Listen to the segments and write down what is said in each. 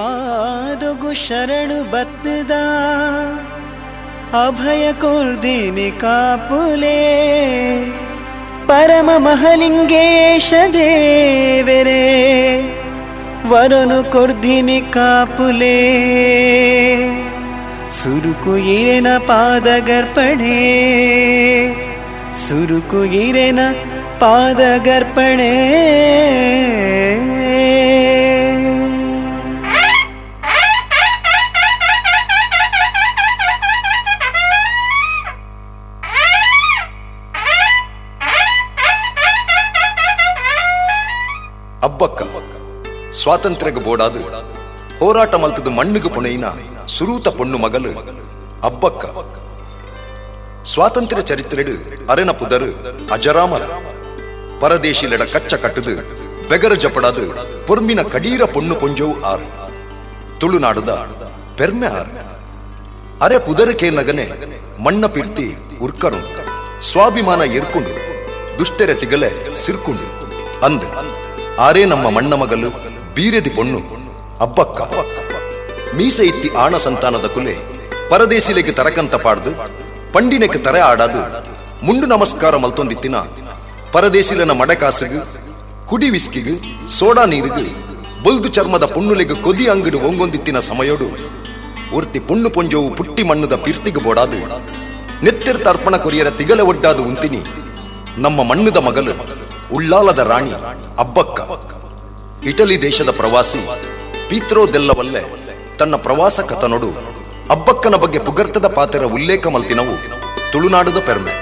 ಪಾದೊಗು ಶರಣು ಬತ್ತದ ಅಭಯ ಕೊರ್ದಿನಿ ಕಾಪುಲೆ ಪರಮ ಮಹಲಿಂಗೇಶ ದೇವರೇ ವರನು ಕೊರ್ದಿನಿ ಕಾಪುಲೆ ಸುರುಕು ಇರೆನ ಪಾದಗರ್ಪಣೆ ಸುರುಕು ಇರೆನ ಪಾದಗರ್ಪಣೆ. ಅಬ್ಬಕ್ಕ ಸ್ವಾತಂತ್ರ್ಯಗ ಬೋಡಾದು ಹೋರಾಟ ಮಲ್ತದ ಮಣ್ಣುಗು ಪುಣೆಯಿನ ಸುರೂತ ಪೊಣ್ಣು ಮಗಲು ಅಬ್ಬಕ್ಕ. ಸ್ವಾತಂತ್ರ್ಯ ಚರಿತ್ರೆಡು ಅರೆನ ಪುದರು ಅಜರಾಮರ. ಪರದೇಶಿಲೆಡ ಕಚ್ಚ ಕಟ್ಟದು ಬೆಗರ ಜಪಡಾದು ಪೊರ್ಮಿನ ಕಡೀರ ಪೊಣ್ಣು ಪೊಂಜವು ಆರು. ತುಳುನಾಡದ ಪೆರ್ಮೆ ಆರು. ಅರೆ ಪುದರ ಕೇನಗನೆ ಮಣ್ಣ ಪಿರ್ತಿ ಉರ್ಕರು ಸ್ವಾಭಿಮಾನ ಎರ್ಕೊಂಡು ದುಷ್ಟೆರೆ ತಿಗಲೆ ಸಿರ್ಕೊಂಡು ಅಂದ್ ಆರೇ ನಮ್ಮ ಮಣ್ಣ ಮಗಲು ಬೀರೆದಿ ಪೊಣ್ಣು ಅಬ್ಬಕ್ಕ. ಮೀಸೆ ಇತ್ತಿ ಆಣ ಸಂತಾನದ ಕುಲೆ ಪರದೇಶಿಲೆಗೆ ತರಕಂತ ಪಾಡ್ದು ಪಂಡಿನೆಗೆ ತರೆ ಆಡಾದು ಮುಂಡು ನಮಸ್ಕಾರ ಮಲ್ತೊಂದಿತ್ತಿನ ಪರದೇಶಿಲನ ಮಡಕಾಸುಗು ಕುಡಿ ವಿಸ್ಕಿಗು ಸೋಡಾ ನೀರುಗು ಬೊಲ್ದು ಚರ್ಮದ ಪೊಣ್ಣುಲೆಗೆ ಕೊದಿ ಅಂಗಡು ಒಂಗೊಂದಿತ್ತಿನ ಸಮಯೋಡು ಒರ್ತಿ ಪೊಣ್ಣು ಪೊಂಜೋವು ಪುಟ್ಟಿ ಮಣ್ಣುದ ಪಿರ್ತಿಗು ಬೋಡಾದು ನೆತ್ತೆರ್ ತರ್ಪಣ ಕೊರಿಯರ ತಿಗಲೆ ಒಡ್ಡಾದು ಉಂತಿನಿ ನಮ್ಮ ಮಣ್ಣುದ ಮಗಲು ಉಳ್ಳಾಲದ ರಾಣಿ ಅಬ್ಬಕ್ಕ. ಇಟಲಿ ದೇಶದ ಪ್ರವಾಸಿ ಪೀತ್ರೋ ದೆಲ್ಲವಲ್ಲೆ ತನ್ನ ಪ್ರವಾಸ ಕಥನೊಡು ಅಬ್ಬಕ್ಕನ ಬಗ್ಗೆ ಪುಗರ್ತದ ಪಾತೆರ ಉಲ್ಲೇಖ ಮಲ್ತಿನವು ತುಳುನಾಡದ ಪೆರ್ಮೆ.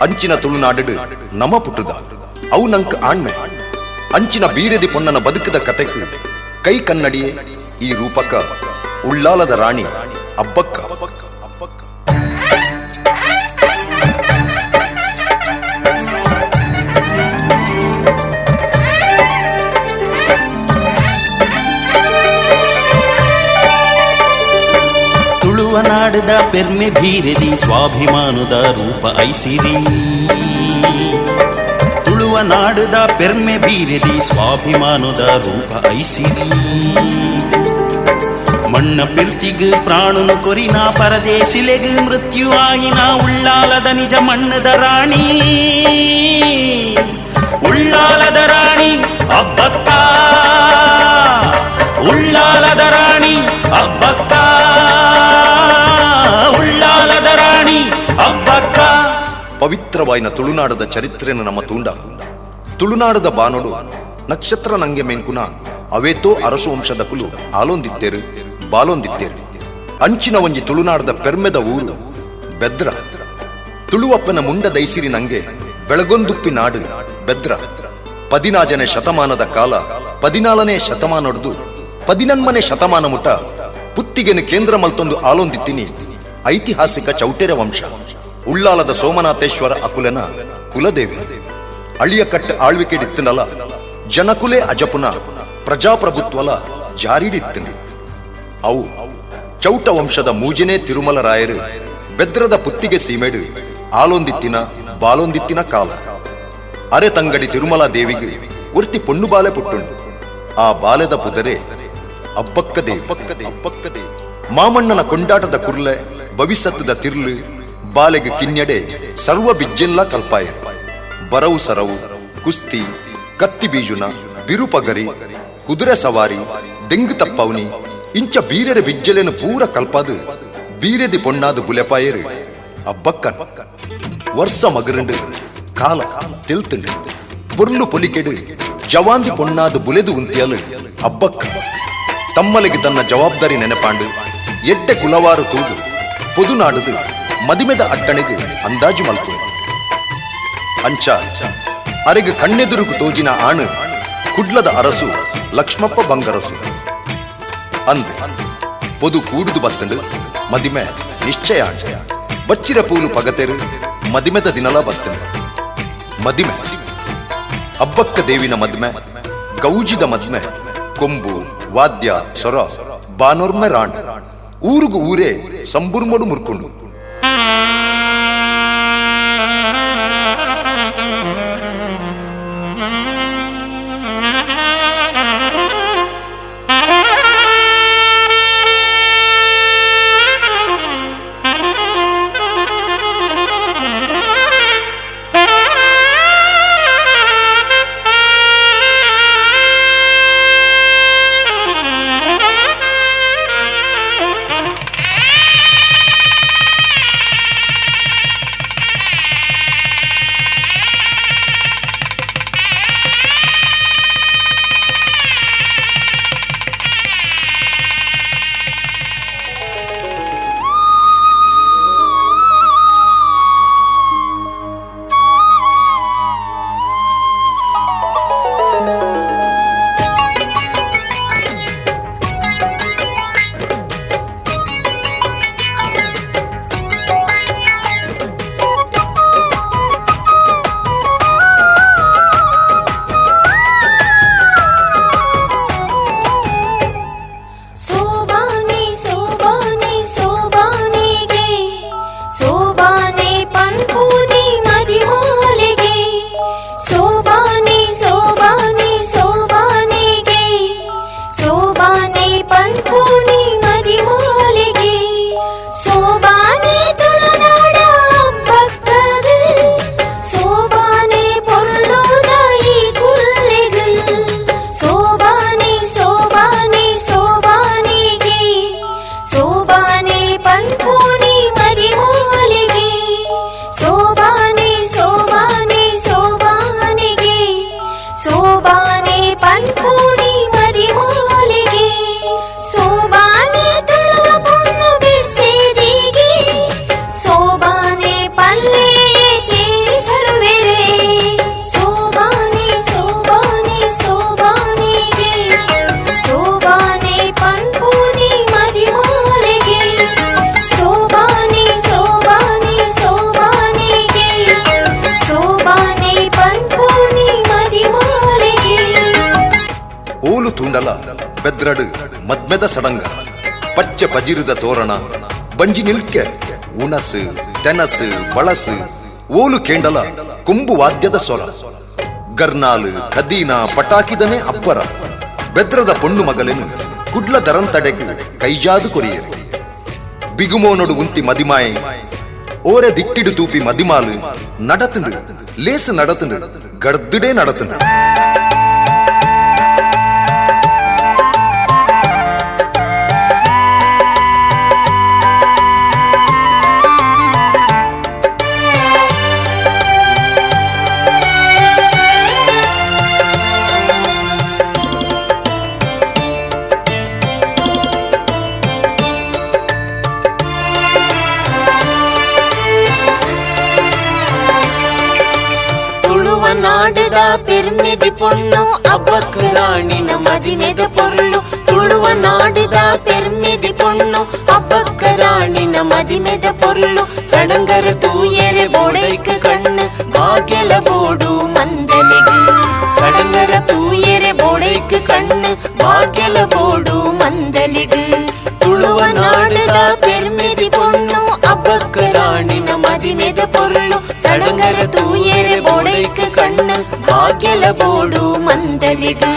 ಅಂಚಿನ ತುಳುನಾಡು ನಮ ಪುಟ್ಟುದ ಅವು ನಂಕ್ ಆಣ್ಮೆ. ಅಂಚಿನ ಬೀರೆದಿ ಪೊಣ್ಣನ ಬದುಕದ ಕತೆಕು ಕೈ ಕನ್ನಡಿಯೇ ಈ ರೂಪಕ ಉಳ್ಳಾಲದ ರಾಣಿ ಅಬ್ಬಕ್ಕ. ತುಳುವ ನಾಡದ ಪೆರ್ಮೆ ಬೀರೆದಿ ಸ್ವಾಭಿಮಾನದ ರೂಪ ಐಸಿರಿ. ತುಳುವ ನಾಡದ ಪೆರ್ಮೆ ಬೀರೆದಿ ಸ್ವಾಭಿಮಾನದ ರೂಪ ಐಸಿರಿ. ಮಣ್ಣ ಪಿರ್ತಿಗ್ ಪ್ರಾಣನು ಕೊರಿನ ಪರದೇಶಿಲೆಗ್ ಮೃತ್ಯು ಆಯಿನ ಉಳ್ಳಾಲದ ನಿಜ ಮಣ್ಣದ ರಾಣಿ ಉಳ್ಳಾಲದ ರಾಣಿ ಅಬ್ಬಕ್ಕ. ಉಳ್ಳಾಲದ ರಾಣಿ ಅಬ್ಬಕ್ಕ. ಉಳ್ಳಾಲದ ರಾಣಿ ಅಬ್ಬಕ್ಕ. ಪವಿತ್ರವಾಯಿನ ತುಳುನಾಡದ ಚರಿತ್ರೆನ ನಮ್ಮ ತೂಂಡ ತುಳುನಾಡದ ಬಾನೊಡು ನಕ್ಷತ್ರ ನಂಗೆ ಮೆಂಕುನ ಅವೇತೋ ಅರಸು ವಂಶದ ಕುಲು ಆಲೊಂದಿತ್ತೇರು ಬಾಲೊಂದಿತ್ತೇರು. ಅಂಚಿನ ಒಂಜಿ ತುಳುನಾಡದ ಪೆರ್ಮೆದ ಊರು ಬೆದ್ರ. ತುಳುವಪ್ಪನ ಮುಂಡ ದೈಸಿರಿ ನಂಗೆ ಬೆಳಗೊಂದುಪ್ಪಿ ನಾಡು ಬೆದ್ರ. 14ನೇ ಶತಮಾನದ ಕಾಲ 14ನೇ ಶತಮಾನೊಡ್ದು 18ನೇ ಶತಮಾನ ಮುಟ ಪುತ್ತಿಗೆನು ಕೇಂದ್ರ ಮಲ್ತೊಂದು ಆಲೊಂದಿತ್ತಿನಿ ಐತಿಹಾಸಿಕ ಚೌಟೆರ ವಂಶ. ಉಳ್ಳಾಲದ ಸೋಮನಾಥೇಶ್ವರ ಅಕುಲನ ಕುಲದೇವಿ ಅಳಿಯ ಕಟ್ಟ ಆಳ್ವಿಕೆಡಿತ್ತನಲ ಜನಕುಲೆ ಅಜಪುನ ಪ್ರಜಾಪ್ರಭುತ್ವಲ ಜಾರಿಡಿತ್ತನು. ಅವು ಚೌಟ ವಂಶದ ಮೂಜನೇ ತಿರುಮಲ ರಾಯರು ಬೆದ್ರದ ಪುತ್ತಿಗೆ ಸೀಮೆಡು ಆಲೊಂದಿತ್ತಿನ ಬಾಲೊಂದಿತ್ತಿನ ಕಾಲ. ಅರೆ ತಂಗಡಿ ತಿರುಮಲ ದೇವಿಗೆ ಒರ್ತಿ ಪೊಣ್ಣು ಬಾಲೆ ಪುಟ್ಟುಂಡು. ಆ ಬಾಲೆದ ಪುದರೆ ಅಬ್ಬಕ್ಕ ದೇವಿ. ಅಬ್ಬಕ್ಕ ದೇವಿ ಮಾಮಣ್ಣನ ಕೊಂಡಾಟದ ಕುರ್ಲೆ ಭವಿಷ್ಯತ್ತದ ತಿರ್ಲು ಬಾಲೆಗೆ ಕಿನ್ಯಡೆ ಸರ್ವ ಬಿಜ್ಜೆಲ್ಲ ಕಲ್ಪಾಯರು. ಬರವು ಸರವು ಕುಸ್ತಿ ಕತ್ತಿ ಬೀಜುನ ಬಿರುಪಗರಿ ಕುದುರೆ ಸವಾರಿ ದೆಂಗು ತಪ್ಪವನಿ ಇಂಚ ಬೀರೆರ ಬಿಜ್ಜಲೆನು ಪೂರ ಕಲ್ಪಾದು ಬೀರೆದಿ ಪೊಣ್ಣಾದು ಬುಲೆಪಾಯರು ಅಬ್ಬಕ್ಕನ್. ವರ್ಷ ಮಗರಂಡು ಕಾಲ ತೆಲ್ತುಂಡು ಪೊರ್ಲು ಪೊಲಿಕೆಡು ಜವಾಂದಿ ಪೊಣ್ಣಾದು ಬುಲೆದು ಉಂತಿಯಲು ಅಬ್ಬಕ್ಕ. ತಮ್ಮಲಿಗೆ ತನ್ನ ಜವಾಬ್ದಾರಿ ನೆನಪಾಂಡು ಎಡ್ಡೆ ಕುಲವಾರು ತೂದು ಪೊದುನಾಡುದು ಮದಿಮೆದ ಅಟ್ಟಣೆಗೆ ಅಂದಾಜು ಮಲ್ತು. ಅಂಚ ಅರೆಗೆ ಕಣ್ಣೆದುರುಕು ತೋಜಿನ ಆಣು ಕುಡ್ಲದ ಅರಸು ಲಕ್ಷ್ಮಪ್ಪ ಬಂಗರಸು ಅಂದ್ ಪೊದು ಕೂಡುದು ಬತ್ತಂಡು ಮದಿಮೆ ನಿಶ್ಚಯ. ಬಚ್ಚಿರ ಪೂಲು ಪಗತೆರು ಮದಿಮೆದ ದಿನಲ ಬತ್ತಂಡು. ಮದಿಮೆ ಅಬ್ಬಕ್ಕ ದೇವಿನ ಮದ್ಮೆ ಗೌಜಿದ ಮದ್ಮೆ ಕೊಂಬು ವಾದ್ಯ ಸೊರ ಬಾನೊರ್ಮೆ ರಾಂಡ್ ಊರುಗು ಊರೇ ಸಂಬುರ್ಮಡು ಮುರ್ಕೊಂಡು. ಬೆದ್ರಡು ಮದ್ಮೆದ ಸಡಂಗ ಪಚ್ಚೆ ಪಜಿರದ ತೋರಣ ಬಂಜಿ ನಿಲ್ಕೆ ಉಣಸು ತೆನಸು ಬಳಸು ಓಲು ಕೇಂಡಲ ಕೊಂಬು ವಾದ್ಯದ ಸೊರ ಗರ್ನಾಲು ಖದೀನ ಪಟಾಕಿದನೆ ಅಪ್ಪರ ಬೆದ್ರದ ಪೊಣ್ಣು ಮಗಲೆನು ಕುಡ್ಲ ದರಂತಡೆಗ್ ಕೈಜಾದು ಕೊರಿಯರು ಬಿಗುಮೋನೊಡು ಉಂತಿ ಮದಿಮಾಯೆ ಓರೆ ದಿಟ್ಟಿಡು ತೂಪಿ ಮದಿಮಾಲು ನಡತುಂಡು ಲೇಸು ನಡತುಂಡು ಗಡ್ದುಡೇ ನಡತುಂಡು. ನಾಡದ ಪೆರ್ಮೆದಿ ಪೊಣ್ಣು ಅಬ್ಬಕ್ಕ ರಾಣಿನ ಮದಿಮೆದ ಪೊರ್ಲು. ತುಳುವ ನಾಡದ ಪೆರ್ಮೆದಿ ಪೊಣ್ಣು ಅಬ್ಬಕ್ಕ ರಾಣಿನ ಮದಿಮೆದ ಪೊರ್ಲು. ಸಡಂಗರ ತೂಯರೆ ಬೋಡೈಕ ಕಣ್ಣು ಭಾಗ್ಯಲ ಬೋಡು ಮಂದಲೆಗು. ಸಡಂಗರ ತೂಯರೆ ಬೋಡೈಕ ಕಣ್ಣು ಭಾಗ್ಯಲ ಬೋಡು ಮಂದಲೆಗು. ತುಳುವ ನಾಡದ ಪೆರ್ಮೆದಿ ಪೊಣ್ಣು ಅಬ್ಬಕ್ಕ ರಾಣಿನ ಮದಿಮೆದ ಪೊರ್ಲು. ಸಡಂಗರ ತೂಯರೆ ಬೋಡೈಕ ಕಣ್ಣು ಭಾಗ್ಯಲ ಬೋಡು ಮಂದಲಿಗು.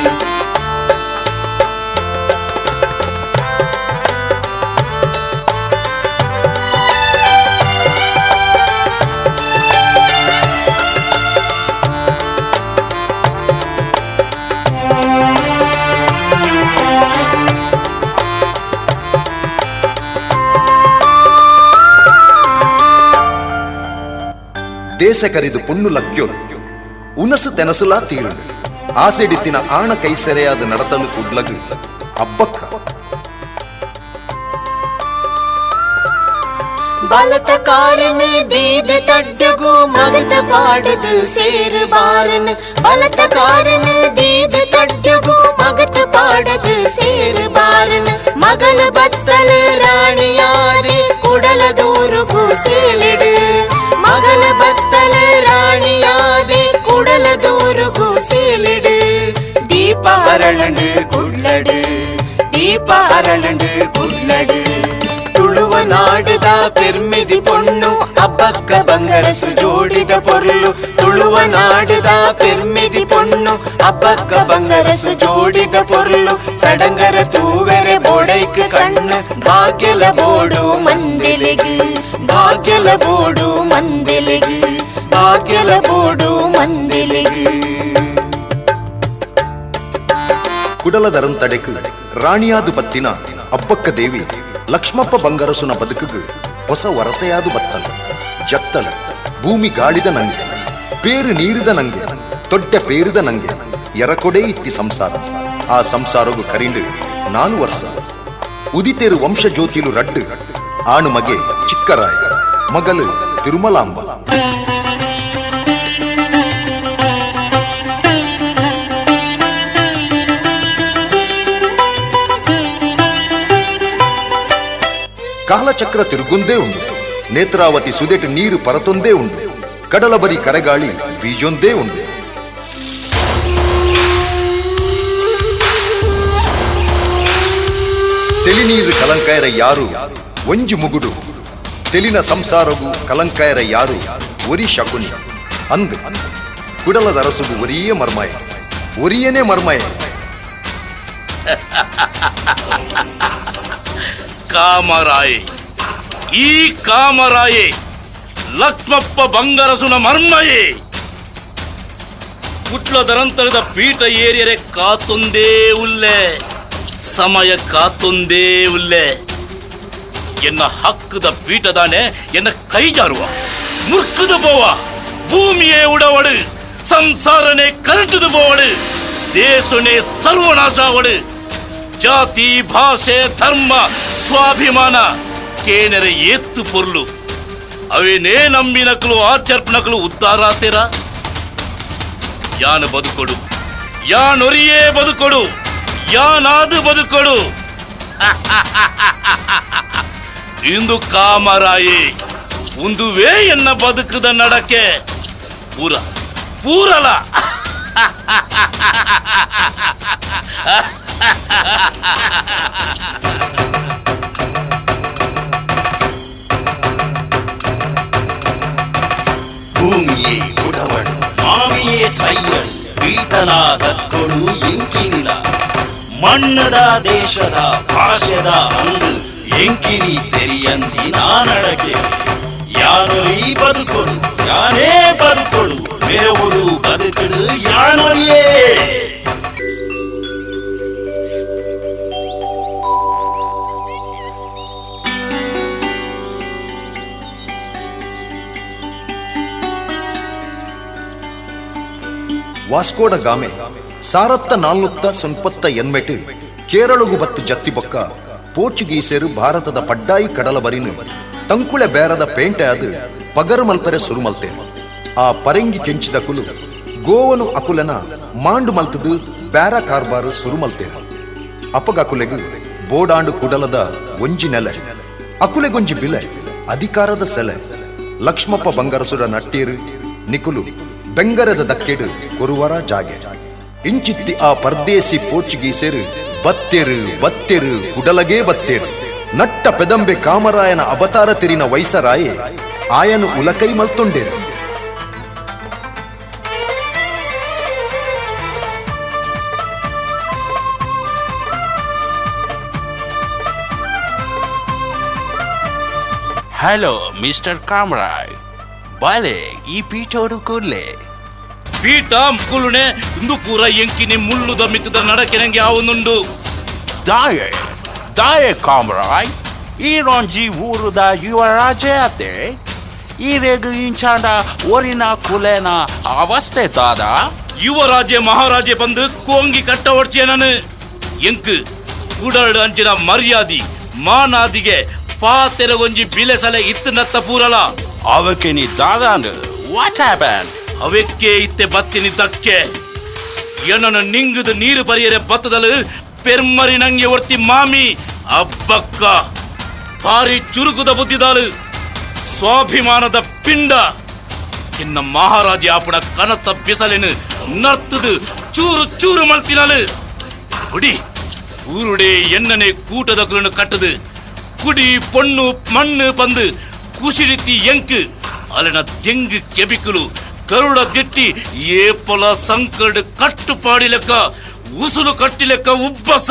ದೇಶ ಕರಿದು ಪೊಣ್ಣು ಲಕ್ಯೋಲು ಉನಸು ತೆನಸುಲಾ ತೀರುಂಡು ಆಸೆಡಿತ್ತಿನ ಆಣ ಕೈ ಸೆರೆಯಾದ ನಡತಲು ಕುಡ್ಲಗು ಅಬ್ಬಕ್ಕ. ಬಲತ ಕಾರನ ದೀದ ತಡ್ಡಗು ಮಗತ ಪಾಡದು ಸೇರು ಬಾರನ. ಬಲತ ಕಾರನ ದೀದ ತಡ್ಡಗು ಮಗತ ಪಾಡದು ಸೇರು ಬಾರನ. ಮಗಲ ಬತ್ತಲ ರಾಣಿಯಾದೆ ಕುಡಲ ದೂರುಗು ಸೇಲಿಡು. ಮಗಲ ಬತ್ತಲ ರಾಣಿಯಾದೆ ಕುಡಲ ದೂರುಗು ಸೇಲಿಡು. ದೀಪ ಅರಳಂಡು ಕುಳ್ಳಡು ದೀಪ ಅರಳಂಡು ಕುಳ್ಳಡು. ತುಳುವ ನಾಡದ ಪೆರ್ಮೆದಿ ಪೊಣ್ಣು ಅಬ್ಬಕ್ಕ ಬಂಗರಸು ಜೋಡಿದ ಪೊರ್ಲು. ತುಳುವ ನಾಡದ ಪೆರ್ಮೆದಿ ಪೊಣ್ಣು ಅಬ್ಬಕ್ಕ ಬಂಗರಸು ಜೋಡಿದ ಪೊರ್ಲು. ಸಡಂಗರ ತೂವೆರೆ ಬೋಡೈಕ ಕಣ್ಣು ಭಾಗ್ಯಲ ಬೋಡು ಮಂದೆಲೆಗು. ಭಾಗ್ಯಲ ಬೋಡು ಮಂದೆಲೆಗು ಭಾಗ್ಯಲ ಬೋಡು ಮಂದೆಲೆಗು. ಕುಡಲದರಂತಡೆಕು ರಾಣಿಯಾದು ಪತ್ತಿನ ಅಬ್ಬಕ್ಕ ದೇವಿ ಲಕ್ಷ್ಮಪ್ಪ ಬಂಗರಸುನ ಬದುಕುಗು ಹೊಸ ವರತೆಯಾದು ಬತ್ತಲು ಜತ್ತಲ ಭೂಮಿ ಗಾಳಿದ ನಂಗೆ ಪೇರು ನೀರಿದ ನಂಗೆ ತೊಡ್ಡ ಪೇರಿದ ನಂಗೆ ಎರಕೊಡೇ ಇತ್ತಿ ಸಂಸಾರ. ಆ ಸಂಸಾರಗು ಕರಿಂಡು 4 ವರ್ಷ ಉದಿತೇರು ವಂಶ ಜ್ಯೋತಿಲು ರಡ್ಡು ಆಣು ಮಗೆ ಚಿಕ್ಕರಾಯ ಮಗಲು ತಿರುಮಲಾಂಬ. ಕಾಲಚಕ್ರ ತಿರುಗುಂದೇ ಉಂಡು ನೇತ್ರಾವತಿ ಸುದೆಟು ನೀರು ಪರತೊಂದೇ ಉಂಡು ಕಡಲಬರಿ ಕರೆಗಾಳಿ ಬೀಜೊಂದೇ ಉಂಡು. ತೆಲಿನೀರು ಕಲಂಕಾಯರ ಯಾರು ಒಂಜಿ ಮುಗುಡು ತೆಲಿನ ಸಂಸಾರವು ಕಲಂಕಾಯರ ಯಾರು ಒರಿ ಶಕುನಿ ಅಂದು ಕುಡಲದ ಅರಸುಗು ಒರಿಯೇ ಮರ್ಮಯ ಒರಿಯನೇ ಮರ್ಮಯ. ಕಾಮರಾಯೆ ಈ ಕಾಮರಾಯೆ ಲಕ್ಷ್ಮಪ್ಪ ಬಂಗರಸುನ ಮರ್ಮಯೇ. ಕುಟ್ಲದರಂತರದ ಪೀಠ ಏರಿಯರೆ ಕಾತೊಂದೇ ಉಲ್ಲೆ ಸಮಯ ಕಾತೊಂದೇ ಉಲ್ಲೆ. ಎನ್ನ ಹಕ್ಕದ ಪೀಠದಾನೆ ಎನ್ನ ಕೈ ಜಾರುವ ಮುರ್ಕದ ಬೋವ ಭೂಮಿಯೇ ಉಡವಡು ಸಂಸಾರನೇ ಕರಂಟದ ಬೋವಡು ದೇಶನೇ ಸರ್ವನಾಶವಡು. ಜಾತಿ ಭಾಷೆ ಧರ್ಮ ಸ್ವಾಭಿಮಾನ ಕೇನರೆ ಏತ್ತು ಪೊರ್ಲು ಅವೇನೇ ನಂಬಿನಕಲು ಆಚರ್ಪಣಕಲು ಉದ್ದಾರಾತೀರ. ಯಾನು ಬದುಕೊಡು ಯಾನೊರಿಯೇ ಬದುಕೊಡು ಯಾನಾದು ಬದುಕೊಡು. ಇಂದು ಕಾಮರಾಯೇ ಉಂದುವೇ ಎನ್ನ ಬದುಕದ ನಡಕೆ ಪೂರ ಪೂರಲ. ಭೂಮಿಯೇ ಬುಡವಡು ಮಾಮಿಯೇ ಸೈಯಳು ಪೀಠಲ ದಕ್ಕೊಡು ಎಂಕಿನಿಲ ಮಣ್ಣದ ದೇಶದ ಭಾಷೆದ ಅಂದು ಎಂಕಿನಿ ತೆರಿಯಂದಿ ನಾನಡಕೆ ಯಾನೊರಿ ಬದುಕೊಡು ಯಾನೇ ಬದುಕೊಡು ಮೆರವೊಡು ಬದುಕಡು ಯಾನೊರಿಯೇ. ವಾಸ್ಕೋಡ ಗಾಮೆ ಸಾರತ್ತ ನಾಲ್ನುತ್ತ ಸೊನ್ಪತ್ತ ಎನ್ಮೆಟ್ ಕೇರಳಗು ಬತ್ತು ಜತ್ತಿ ಬೊಕ್ಕ ಪೋರ್ಚುಗೀಸರು ಭಾರತದ ಪಡ್ಡಾಯಿ ಕಡಲ ಬರಿನು ತಂಕುಳೆ ಬೇರದ ಪೇಂಟೆ ಅದು ಪಗರು ಮಲ್ಪರೆ ಸುರು ಮಲ್ತೇರು. ಆ ಪರಂಗಿ ಕೆಂಚಿದ ಕುಲು ಗೋವನು ಅಕುಲನ ಮಾಂಡು ಮಲ್ತದು ಬ್ಯಾರ ಕಾರ್ಬಾರು ಸುರು ಮಲ್ತೇರು. ಅಪಗಕುಲೆಗು ಬೋಡಾಂಡು ಕುಡಲದ ಒಂಜಿ ನೆಲೆ, ಅಕುಲೆಗೊಂಜಿ ಬಿಲೆ, ಅಧಿಕಾರದ ಸೆಲೆ. ಲಕ್ಷ್ಮಪ್ಪ ಬಂಗಾರಸುರ ನಟ್ಟೀರು ನಿಕುಲು ಬೆಂಗರದ ದಕ್ಕೆಡು ಕೊರುವರ ಜಾಗೆ. ಇಂಚಿತ್ತಿ ಆ ಪರ್ದೇಸಿ ಪೋರ್ಚುಗೀಸರು ಬತ್ತೆರು ಬತ್ತೆರು ಕುಡಲಗೇ ಬತ್ತೇರು. ನಟ್ಟ ಪೆದಂಬೆ ಕಾಮರಾಯನ ಅವತಾರ ತಿರಿನ ವೈಸರಾಯೆ ಆಯನು ಉಲಕೈ ಮಲ್ತೊಂಡೇರು. ಹಲೋ ಮಿಸ್ಟರ್ ಕಾಮರಾಯ್, ಬಲೆ ಈ ಪೀಠೋಡು ಕೂಡ್ಲೆ. ಪೀಠ ಮುಕುಲುನೆ ಇಂದು ಪೂರ ಎಂಕಿನಿ ಮುಳ್ಳುದ ಮಿತ್ತದ ನಡಕೆ ನಂಗೆ ಆವೊಂದುಂಡು. ದಾಯೆ ದಾಯೆ ಕಾಮರಾಯ್, ಈ ರೊಂಜಿ ಊರುದ ಯುವರಾಜೆ ಅತೆ ಈರೆಗ್ ಇಂಚಾಂಡ ಒರಿನ ಕುಲೆನ ಅವಸ್ಥೆ ದಾದ. ಯುವರಾಜೆ ಮಹಾರಾಜೆ ಬಂದು ಕೋಂಗಿ ಕಟ್ಟ ಒಡ್ಚಿಯ ನಾನು ಎಂಕ್ ಕುಡಾಳು ಅಂಚಿನ ಮರ್ಯಾದಿ ಮಾನಾದಿಗೆ ಪಾತೆರಗೊಂಜಿ ಬಿಲೆ ಸಲೆ ಇತ್ತು ನತ್ತ ಪೂರಲ. ಅವಕ್ಕೆ ನೀ ದಾದಾಂಡ್ what happen? ಅವೆಕ್ಕೆ ಇತ್ತೆ ಬತ್ತಿನಿ ದಕ್ಕೆ ಏನನ್ನು ನಿಂಗುದು ನೀರು ಪರಿಯರೆ ಬತ್ತದಲು ಪೆರ್ಮರಿ ನಂಗೆ ಒರ್ತಿ ಮಾಮಿ ಅಬ್ಬಕ್ಕ ಭಾರಿ ಚುರುಕುದ ಬುದ್ಧಿದಾಳು ಸ್ವಾಭಿಮಾನದ ಪಿಂಡ ಇನ್ನ ಮಹಾರಾಜ ಆಪುಣ ಕನತ ಬಿಸಲೆನು ನರ್ತದು ಚೂರು ಚೂರು ಮಲ್ತಿನಾಳು. ಬುಡಿ ಊರುಡೆ ಎನ್ನನೆ ಕೂಟದ ಕುಲನು ಕಟ್ಟದು ಕುಡಿ பொண்ணு மண்ணு பந்து குசிழித்தி ಎಂಕ್ ಅಲೆನ ದೆಂಗು ಕೆಬಿಕುಲು ಗರುಡ ದಿಟ್ಟಿ ಏಪೊಲ ಸಂಕಡು ಕಟ್ಟುಪಾಡಿ ಲೆಕ್ಕ ಉಸುಲು ಕಟ್ಟಿ ಲೆಕ್ಕ ಉಬ್ಬಸ.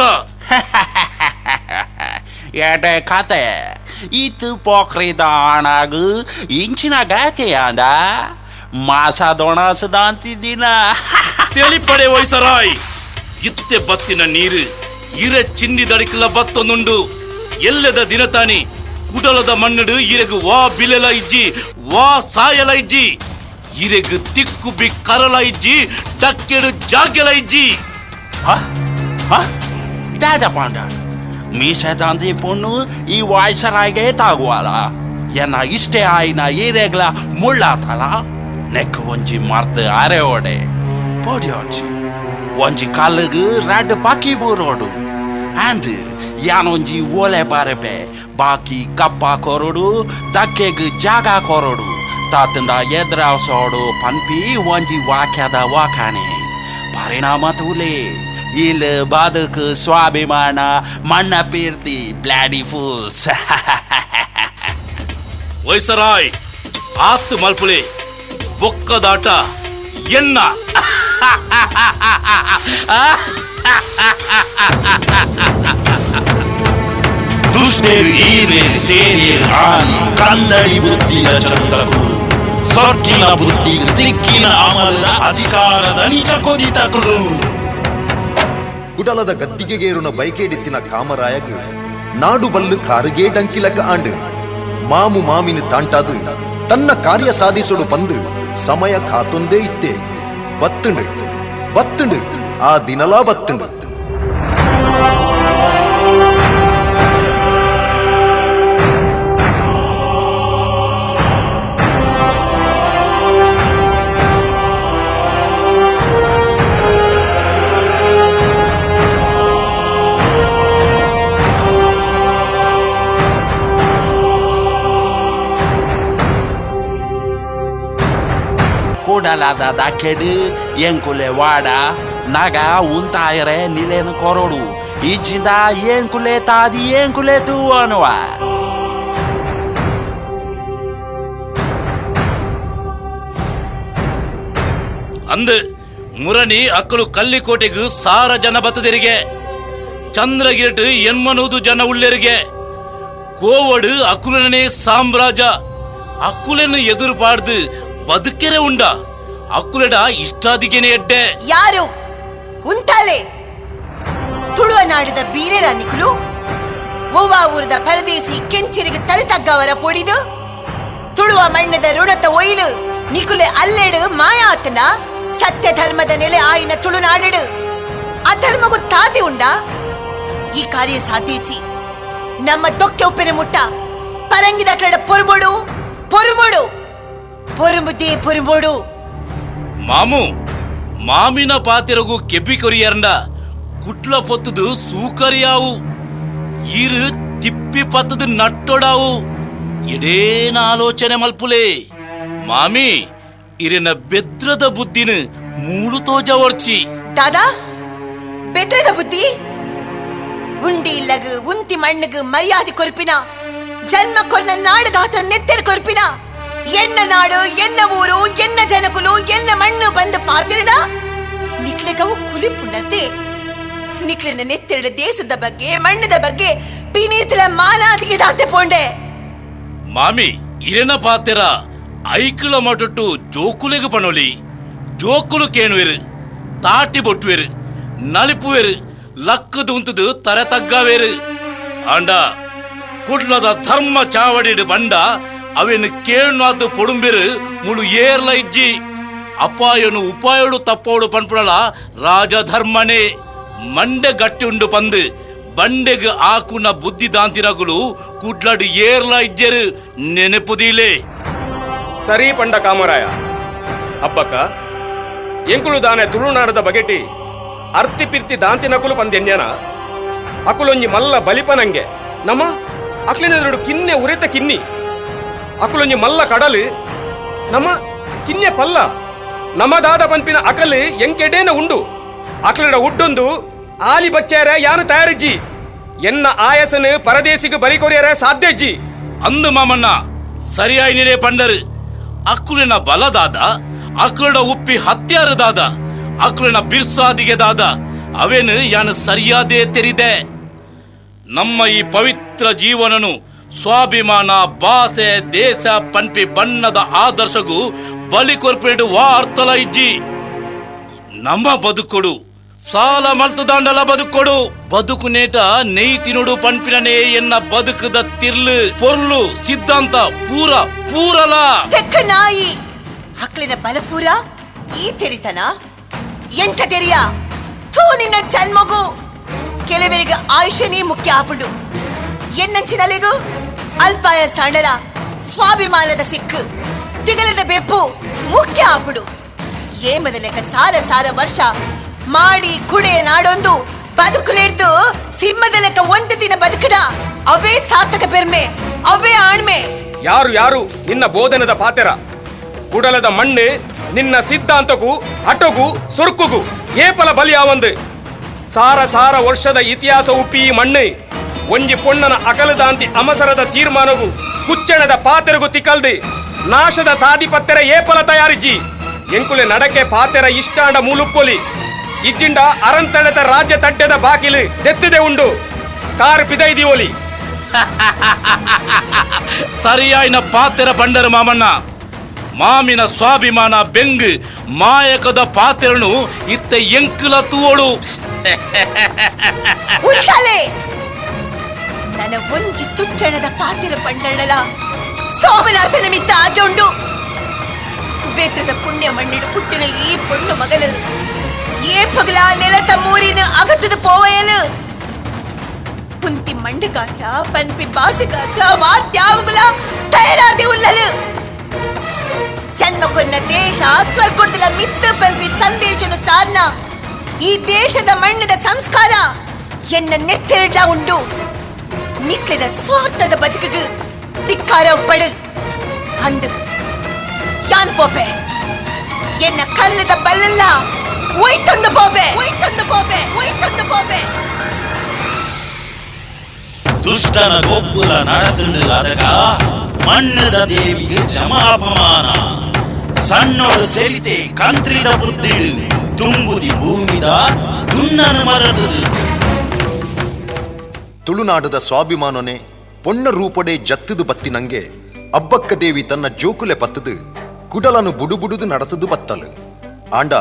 ಎಡೆ ಕತೆ ಇತ್ತು ಪೋಖ್ರಿದ ಆಣಾಗು ಇಂಚಿನ ಗಾಚೆಯಾಂಡ ಮಾಸ ದೊಣಸದಾಂತಿದ್ದಿನ. ತಿಳಿಪಡೆ ವಯಸರಾಯ್, ಇತ್ತೆ ಬತ್ತಿನ ನೀರು ಇರೆ ಚಿನ್ನಿ ದಡಿಕಲ ಬತ್ತೊಂದುಂಡು. ಎಲ್ಲದ ದಿನತಾನಿ ಕುಡಲದ ಮಣ್ಣುಡು ಇರೆಗು ವಾ ಬಿಲೆಲ ಇಜ್ಜಿ ವಾ ಸಾಯಲ ಇಜ್ಜಿ ಇರೆಗು ತಿಕ್ಕು ಬಿ ಕರಲ ಇಜ್ಜಿ ಡಕ್ಕೆಡು ಜಾಗೆಲ ಇಜ್ಜಿ. ದಾದ ಪಾಂಡ ಮೀಸೆದಾಂತಿ ಪೊಣ್ಣು ಈ ವಾಯ್ಸರಾಯ್ಗೆ ತಾಗುವಾಲ ಎನ್ನ ಇಷ್ಟೇ ಆಯ್ನ ಈರೆಗ್ಲ ಮುಳ್ಳಾತಲ ನೆಕ್ ಒಂಜಿ ಮರ್ದ್ ಅರೆ ಓಡೆ ಪೊಡಿ ಒಂಜಿ ಒಂಜಿ ಕಲ್ಲುಗು ರಡ್ಡ್ ಪಕ್ಕಿ ಬೂರೋಡು ಅಂದ್ ಯಾನೊಂಜಿ ಓಲೆ ಬಾರೆಪೆ ಬಾಕಿ ಕಪ್ಪ ಕೊರಡು ದಕ್ಕೆಗ್ ಜಾಗ ಕೊರಡು ತಾತಂಡ ಎದ್ರಾಸೋಡು ಪನ್ಪಿ ಒಂಜಿ ವಾಕ್ಯದ ವಾಕಾಣೆ ಪರಿಣಾಮ ತೂಲೆ ಇಲ್ಲ ಬದುಕು ಸ್ವಾಭಿಮಾನ ಮಣ್ಣ ಪೀರ್ತಿ ಬ್ಲಾಡಿ ಫೂಲ್ಸ್. ವೈಸರಾಯ್ ಆತ್ ಮಲ್ಪುಲೆ ಬೊಕ್ಕದಾಟ ಎನ್ನ. ದುಷ್ಟೇರು ಈರೇರ್ ಸೇನೇರ್ ಆನಿ ಕನ್ನಡಿ ಬುದ್ಧಿಯ ಚಂದಕುಲು ಸೊಕ್ಕಿನ ಬುದ್ಧಿ ದಿಕ್ಕಿನ ಅಮಲದ ಅಧಿಕಾರದ ನಿಜ ಕೊದಿತಕುಲು. ಕುಡಲದ ಗದ್ದಿಗೆಗೇರುನ ಬೈಕೇಡಿತ್ತಿನ ಕಾಮರಾಯಗ್ ನಾಡು ಬಲ್ಲು ಕಾರುಗೇ ಡಂಕಿಲಕ ಆಂಡು ಮಾಮು ಮಾಮಿನ ತಾಂಟಾದು ತನ್ನ ಕಾರ್ಯ ಸಾಧಿಸೋಡು ಪಂದು ಸಮಯ ಕಾತೊಂದೇ ಇತ್ತೆ. ಬತ್ತುಂಡು ಬತ್ತುಂಡು ಆ ದಿನಲಾ ಬತ್ತುಂಡು. ಕೂಡಲಾದ ದಕ್ಕೆಡು ಎಂಕುಲೆ ವಾಡ ನಗ ಉಂತಾಯರೆ ನಿಲೇನು ಕೊರೋಡು ಇಜ್ಜಿಂದ ಏಂಕುಲೆ ತಾದಿ ಏಂಕುಲೆ ತೂವನುವ. ಅಂದು ಮುರಣಿ ಅಕ್ಕಲು ಕಲ್ಲಿಕೋಟೆಗೆ 1000 ಜನ ಬತ್ತದಿರಿಗೆ, ಚಂದ್ರಗಿರಿಟ್ 800 ಜನ ಉಳ್ಳೆರಿಗೆ. ಕೋವಡು ಅಕುಲನೇ ಸಾಮ್ರಾಜ್ಯ, ಅಕ್ಕುಲನ್ನು ಎದುರು ಪಾಡ್ದು ಬದುಕೆರೆ ಉಂಡ ಅಕ್ಕುಲೆಡ ಇಷ್ಟಾದಿಗೆನೆ ಎಡ್ಡೆ. ಯಾರು ಉಂತಾಲೆ ತುಳುವ ನಾಡಿದ ಬೀರೆರ ನಿಕುಲು ಒವ್ವ ಊರದ ಪರದೇಸಿ ಕೆಂಚಿರಿಗೆ ತಲೆ ತಗ್ಗವರ ಪೊಡಿದು ತುಳುವ ಮಣ್ಣದ ಋಣತ ಒಯ್ಲು ನಿಕುಲೆ ಅಲ್ಲೆಡು ಮಾಯಾತನ. ಸತ್ಯ ಧರ್ಮದ ನೆಲೆ ಆಯಿನ ತುಳುನಾಡು ಅಧರ್ಮಗೂ ತಾತಿ ಉಂಡ. ಈ ಕಾರ್ಯ ಸಾಧೀಚಿ ನಮ್ಮ ದೊಕ್ಕೆ ಉಪ್ಪಿನ ಮುಟ್ಟ ಪರಂಗಿದ ಕಡೆ ಪೊರುಮೋಡು ಪೊರುಮೋಡು ಪೊರುಮುದೇ ಪೊರುಮೋಡು. ಮಾಮು ಮಾಮಿನ ಪಾತಿರಗು ಕೆಬ್ಬಿ ಕೊರಿಯರಂಡ ಕುಟ್ಲ ಪೊತ್ತದು ಸೂಕರಿಯಾವು, ಇರು ತಿಪ್ಪಿ ಪತ್ತದು ನಟ್ಟೊಡಾವು. ಎಡೇನ ಆಲೋಚನೆ ಮಲ್ಪುಲೆ ಮಾಮಿ, ಇರಿನ ಬೆದ್ರದ ಬುದ್ಧಿನ ಮೂಳು ತೋಜವರ್ಚಿ. ದಾದಾ ಬೆದ್ರದ ಬುದ್ಧಿ ಉಂಡಿ ಇಲ್ಲಗು ಉಂತಿ ಮಣ್ಣುಗು ಮರ್ಯಾದೆ ಕೊರ್ಪಿನ, ಜನ್ಮ ಕೊರ್ನ ನಾಡುಗಾತ್ರ ನೆತ್ತೆರ್ ಕೊರ್ಪಿನ, ಎನ್ನ ನಾಡು ಎನ್ನ ಊರು ಎನ್ನ ಜನಕುಲು ಎನ್ನ ಮಣ್ಣು ಬಂದು ಪಾತಿರಡ ನಿಕ್ಲೆಗವು ಕುಲಿಪುಂಡತೆ. ನಿಕ್ಲೆನ ನೆತ್ತೆರಡ ದೇಶದ ಬಗ್ಗೆ ಮಣ್ಣದ ಬಗ್ಗೆ ಪಿನೀತಲ ಮಾನಾದಿಗೆ ದಾತೆ ಪೋಂಡೆ. ಮಾಮಿ ಇರೆನ ಪಾತೆರ ಐಕುಲ ಮಟೊಟ್ಟು ಜೋಕುಲೆಗು ಪಣೊಲಿ, ಜೋಕುಲು ಕೇಣುವೆರು, ತಾಟಿ ಬೊಟ್ಟುವೆರು, ನಲಿಪುವೆರು, ಲಕ್ಕದು ಉಂತದು ತರೆ ತಗ್ಗವೇರು. ಆಂಡ ಕುಡ್ಲದ ಧರ್ಮ ಚಾವಡಿಡು ಬಂಡ ಅವೇನು ಕೇಣಾದ ಪೊಡುಂಬೆರು ಮುಳು ಏರ್ಲ ಇಜ್ಜಿ. ಅಪಾಯನು ಉಪಾಯೋಡು ತಪ್ಪೋಡು ಪನ್ಪುಣಲ ರಾಜಧರ್ಮನೇ. ಮಂಡೆ ಗಟ್ಟಿ ಉಂಡು ಪಂದು ಬಂಡೆಗ್ ಆಕುನ ಬುದ್ಧಿ ದಾಂತಿನಗುಲು ಕುಡ್ಲಡು ಏರ್ಲ ಇಜ್ಜೆರು ನೆನಪುದೀಲೆ. ಸರಿ ಪಂಡ ಕಾಮರಾಯ ಅಬ್ಬಕ್ಕ, ಎಂಕುಲು ದಾನೆ ತುಳುನಾಡದ ಬಗೆಟಿ ಅರ್ತಿ ಪಿರ್ತಿ ದಾಂತಿನಕುಲು ಪಂದೆನ್ಯನ ಅಕುಲೊಂಜಿ ಮಲ್ಲ ಬಲಿಪನಂಗೆ ನಮ್ಮ ಅಕ್ಲಿನೆದುರು ಕಿನ್ನೆ ಉರೆತ ಕಿನ್ನಿ, ಅಕುಲೊಂಜಿ ಮಲ್ಲ ಕಡಲು ನಮ್ಮ ಕಿನ್ನೆ ಪಲ್ಲ, ನಮದಾದ ಪಂಪಿನ ಅಕಲು ಎಂಕೆಡೇನ ಉಂಡು. ಅಕ್ಲಡ ಉಡ್ಡೊಂದು ಆಲಿ ಬಚ್ಚಾರ ಯಾನು ತಯಾರಿಜ್ಜಿ, ಎನ್ನ ಆಯಸನು ಪರದೇಶಿಗೆ ಬಲಿ ಕೊರಿಯರ ಸಾಧ್ಯ ಇಜ್ಜಿ. ಅಂದು ಮಾಮಣ್ಣ ಸರಿಯಾಯಿನೇ ಪಂಡರು. ಅಕ್ಕುಲಿನ ಬಲದಾದ, ಅಕ್ಕುಲಡ ಉಪ್ಪಿ ಹತ್ಯಾರದಾದ, ಅಕ್ಕುಲಿನ ಬಿರ್ಸಾದಿಗೆ ದಾದ ಅವೇನು ಯಾನು ಸರಿಯಾದೇ ತೆರಿದೆ. ನಮ್ಮ ಈ ಪವಿತ್ರ ಜೀವನನು ಸ್ವಾಭಿಮಾನ ಭಾಷೆ ದೇಶ ಪನ್ಪಿ ಬಣ್ಣದ ಆದರ್ಶಗೂ ಬಲಿ ಕೊರ್ಪೇಡು ವಾ ಅರ್ಥಲ ಇಜ್ಜಿ. ನಮ್ಮ ಬದುಕೊಡು ಸಾಲ ಮಲ್ತದಾಂಡಲ ಬದುಕೊಡು, ಬದುಕು ನೇಟ ನೆಯ್ ತಿನುಡು ಪನ್ಪಿನನೇ ಎನ್ನ ಬದುಕದ ತಿರ್ಲು ಪೊರ್ಲು ಸಿದ್ಧಾಂತ ಪೂರ ಪೂರಲ. ತೆಕ್ಕ ನಾಯಿ ಅಕ್ಲಿನ ಬಲಪೂರ ಈ ತೆರಿತನ ಎಂಥ ತೆರಿಯ ಥೂ ನಿನ್ನ ಜನ್ಮಗು. ಕೆಲವರಿಗೆ ಆಯುಷ್ಯನೇ ಮುಖ್ಯ ಆಪುಂಡು, ಎನ್ನಂಚಿನಲೆಗು ಅಲ್ಪಾಯ ಸಾಂಡಲ ಸ್ವಾಭಿಮಾನದ ಸಿಕ್ಕು ತಿಗಲದ ಬೆಪ್ಪು ಮುಖ್ಯ ಆಪುಂಡು. ಏಮದ ಲೆಕ್ಕ ಸಾರ ಸಾರ ವರ್ಷ ಮಾಡಿ ಕುಡೆ ನಾಡೊಂದು ಬದುಕು ನೆಡ್ದು ಸಿಂಹದ ಲೆಕ್ಕ ಒಂದು ದಿನ ಬದುಕಡ ಅವೇ ಸಾರ್ಥಕ ಪೆರ್ಮೆ, ಅವೇ ಆಣ್ಮೆ. ಯಾರು ಯಾರು ನಿನ್ನ ಬೋಧನದ ಪಾತೆರ ಕುಡಲದ ಮಣ್ಣು ನಿನ್ನ ಸಿದ್ಧಾಂತಕ್ಕೂ ಹಟಗೂ ಸುರ್ಕುಗೂ ಏಪಲ ಬಲಿಯಾವಂದು. ಸಾರ ಸಾರ ವರ್ಷದ ಇತಿಹಾಸ ಉಪ್ಪಿ ಈ ಮಣ್ಣು ಒಂಜಿ ಪೊಣ್ಣನ ಅಕಲದಾಂತಿ ಅಮಸರದ ತೀರ್ಮಾನಗು ಕುಚ್ಚಣದ ಪಾತೆರಗು ತಿಕಲ್ದು ನಾಶದ ತಾದಿಪತ್ತೆರ ಏಪಲ ತಯಾರಿಜ್ಜಿ. ಎಂಕುಲೆ ನಡಕೆ ಪಾತೆರ ಇಷ್ಟಾಂಡ ಮೂಲುಪ್ಪೊಲಿ ಇಜ್ಜಿಂಡ ಅರಂತಣದ ರಾಜ್ಯ ತಡ್ಡೆದ ಬಾಕಿಲು ದೆತ್ತಿದೆ ಉಂಡು ಕಾರು ಪಿದೈದಿ ಒಲಿ. ಸರಿಯಾಯಿನ ಪಾತೆರ ಪಂಡರು ಮಾಮಣ್ಣ. ಮಾಮಿನ ಸ್ವಾಭಿಮಾನ ಬೆಂಗು ಮಾಯಕದ ಪಾತೆರನು ಇತ್ತ ಎಂಕುಲ ತೂವೋಳು. ಉಂಟಾಲೆ ನನ್ನ ಒಂಜಿ ತುಚ್ಚಣದ ಪಾತೆರ ಪಂಡಳಲ ಸೋಮನಾಥನ ಮಿತ್ತ ಆಜುಂಡು. ಬೇತ್ರದ ಪುಣ್ಯ ಮಣ್ಣಿಡು ಪುಟ್ಟಿನ ಈ ಪೊಣ್ಣು ಮಗಲು ಏ ಪಗಲ ನೆಲತ ಮೂರಿನ ಅಗತದ ಪೋವಯಲು ಕುಂತಿ ಮಂಡು ಗಾತ್ರ ಪನ್ಪಿ ಬಾಸಿ ಗಾತ್ರ ವಾದ್ಯಾವುಗಳ ತಯಾರಾದಿ ಉಲ್ಲಲು. ಜನ್ಮ ಕೊನ್ನ ದೇಶ ಸ್ವರ್ಗುಡ್ದಲ ಮಿತ್ತ ಪನ್ಪಿ ಸಂದೇಶನು ಸಾರ್ನ ಈ ದೇಶದ ಮಣ್ಣದ ಸಂಸ್ಕಾರ ಎನ್ನ ನೆತ್ತೆರಡ್ಲ ಉಂಡು. ನಿಕ್ಲಿನ ಸ್ವಾರ್ಥದ ಬದುಕಿಗೆ ಧಿಕ್ಕಾರ ಪಡು ಅಂದು ಯಾನ್ ಪೋಪೆ ಎನ್ನ ಕಲ್ಲದ ಬಲ್ಲಲ್ಲ ಒಯ್ತಂದು ಪೋಪೆ ಒಯ್ತಂದು ಪೋಪೆ ಒಯ್ತಂದು ಪೋಪೆ. ದುಷ್ಟನ ಗೊಬ್ಬುಲ ನಡತುಂಡು ಅದಗ ಮಣ್ಣದ ದೇವಿಗೆ ಜಮ ಅಪಮಾನ. ಸಣ್ಣೋಡು ಸೆಲಿತೆ ಕಂತ್ರಿದ ಬುದ್ಧಿಡು ತುಂಬುದಿ ಭೂಮಿದ ದುನ್ನನು ಮರತದು. ತುಳುನಾಡದ ಸ್ವಾಭಿಮಾನನೆ ಪೊಣ್ಣ ರೂಪಡೆ ಜತ್ತದು ಬತ್ತಿನಂಗೆ ಅಬ್ಬಕ್ಕ ದೇವಿ ತನ್ನ ಜೋಕುಲೆ ಪತ್ತದು ಕುಡಲನು ಬುಡುಬುಡುದು ನಡತದು ಬತ್ತಲು. ಆಂಡ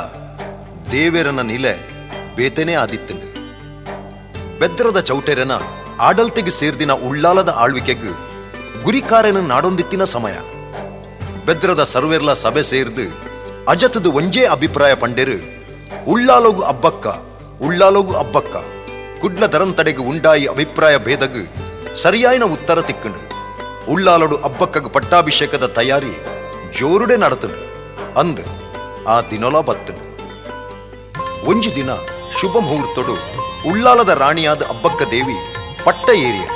ದೇವೆರನ ನಿಲೆ ಬೇತನೇ ಆದಿತ್ತನು. ಬೆದ್ರದ ಚೌಟೆರನ ಆಡಲ್ತೆಗೆ ಸೇರ್ದಿನ ಉಳ್ಳಾಲದ ಆಳ್ವಿಕೆಗ್ ಗುರಿಕಾರನ ನಾಡೊಂದಿತ್ತಿನ ಸಮಯ. ಬೆದ್ರದ ಸರ್ವೆರ್ಲ ಸಭೆ ಸೇರ್ದು ಅಜತದು ಒಂಜೇ ಅಭಿಪ್ರಾಯ ಪಂಡೆರು, ಉಳ್ಳಾಲೋಗು ಅಬ್ಬಕ್ಕ ಉಳ್ಳಾಲೋಗು ಅಬ್ಬಕ್ಕ. ಕುಡ್ಲ ದರಂತಡೆಗು ಉಂಡಾಯಿ ಅಭಿಪ್ರಾಯ ಭೇದಗು ಸರಿಯಾಯಿನ ಉತ್ತರ ತಿಕ್ಕಂಡು. ಉಳ್ಳಾಲೋಡು ಅಬ್ಬಕ್ಕಗ್ ಪಟ್ಟಾಭಿಷೇಕದ ತಯಾರಿ ಜೋರುಡೆ ನಡತನು. ಅಂದ್ ಆ ದಿನೊಲ ಬತ್ತನು. ಒಂಜಿ ದಿನ ಶುಭ ಮುಹೂರ್ತೊಡು ಉಳ್ಳಾಲದ ರಾಣಿಯಾದ ಅಬ್ಬಕ್ಕ ದೇವಿ ಪಟ್ಟ ಏರಿಯ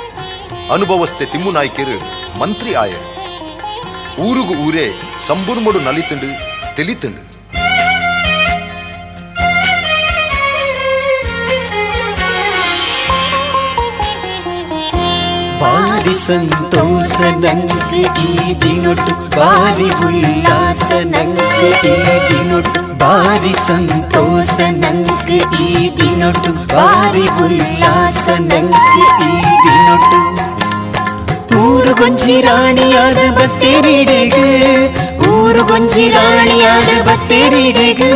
ಅನುಭವಸ್ಥೆ ತಿಮ್ಮುನಾಯ್ಕೆರು ಮಂತ್ರಿ ಆಯರು. ಊರುಗು ಊರೇ ಸಂಬುರ್ಮೊಡು ನಲಿತುಂಡು ತಿಳಿತುಂಡು. ಬಾರಿ ಸಂತೋಷ ನಂಗೆ ಈ ದಿನೊಟ್ಟು, ಬಾರಿ ಉಲ್ಲಾಸ ನಂಗೆ ಈ ದಿನೊಟ್ಟು, ಬಾರಿ ಸಂತೋಷ ನಂಗೆ ಈ ದಿನೊಟ್ಟು, ಬಾರಿ ಉಲ್ಲಾಸ ನಂಗೆ ಈ ದಿನೊಟ್ಟು. ಊರುಗೊಂಜಿ ರಾಣಿಯಾದ ಬತ್ತೇರಿಡೆಗು, ಊರುಗೊಂಜಿ ರಾಣಿಯಾದ ಬತ್ತೇರಿಡೆಗು,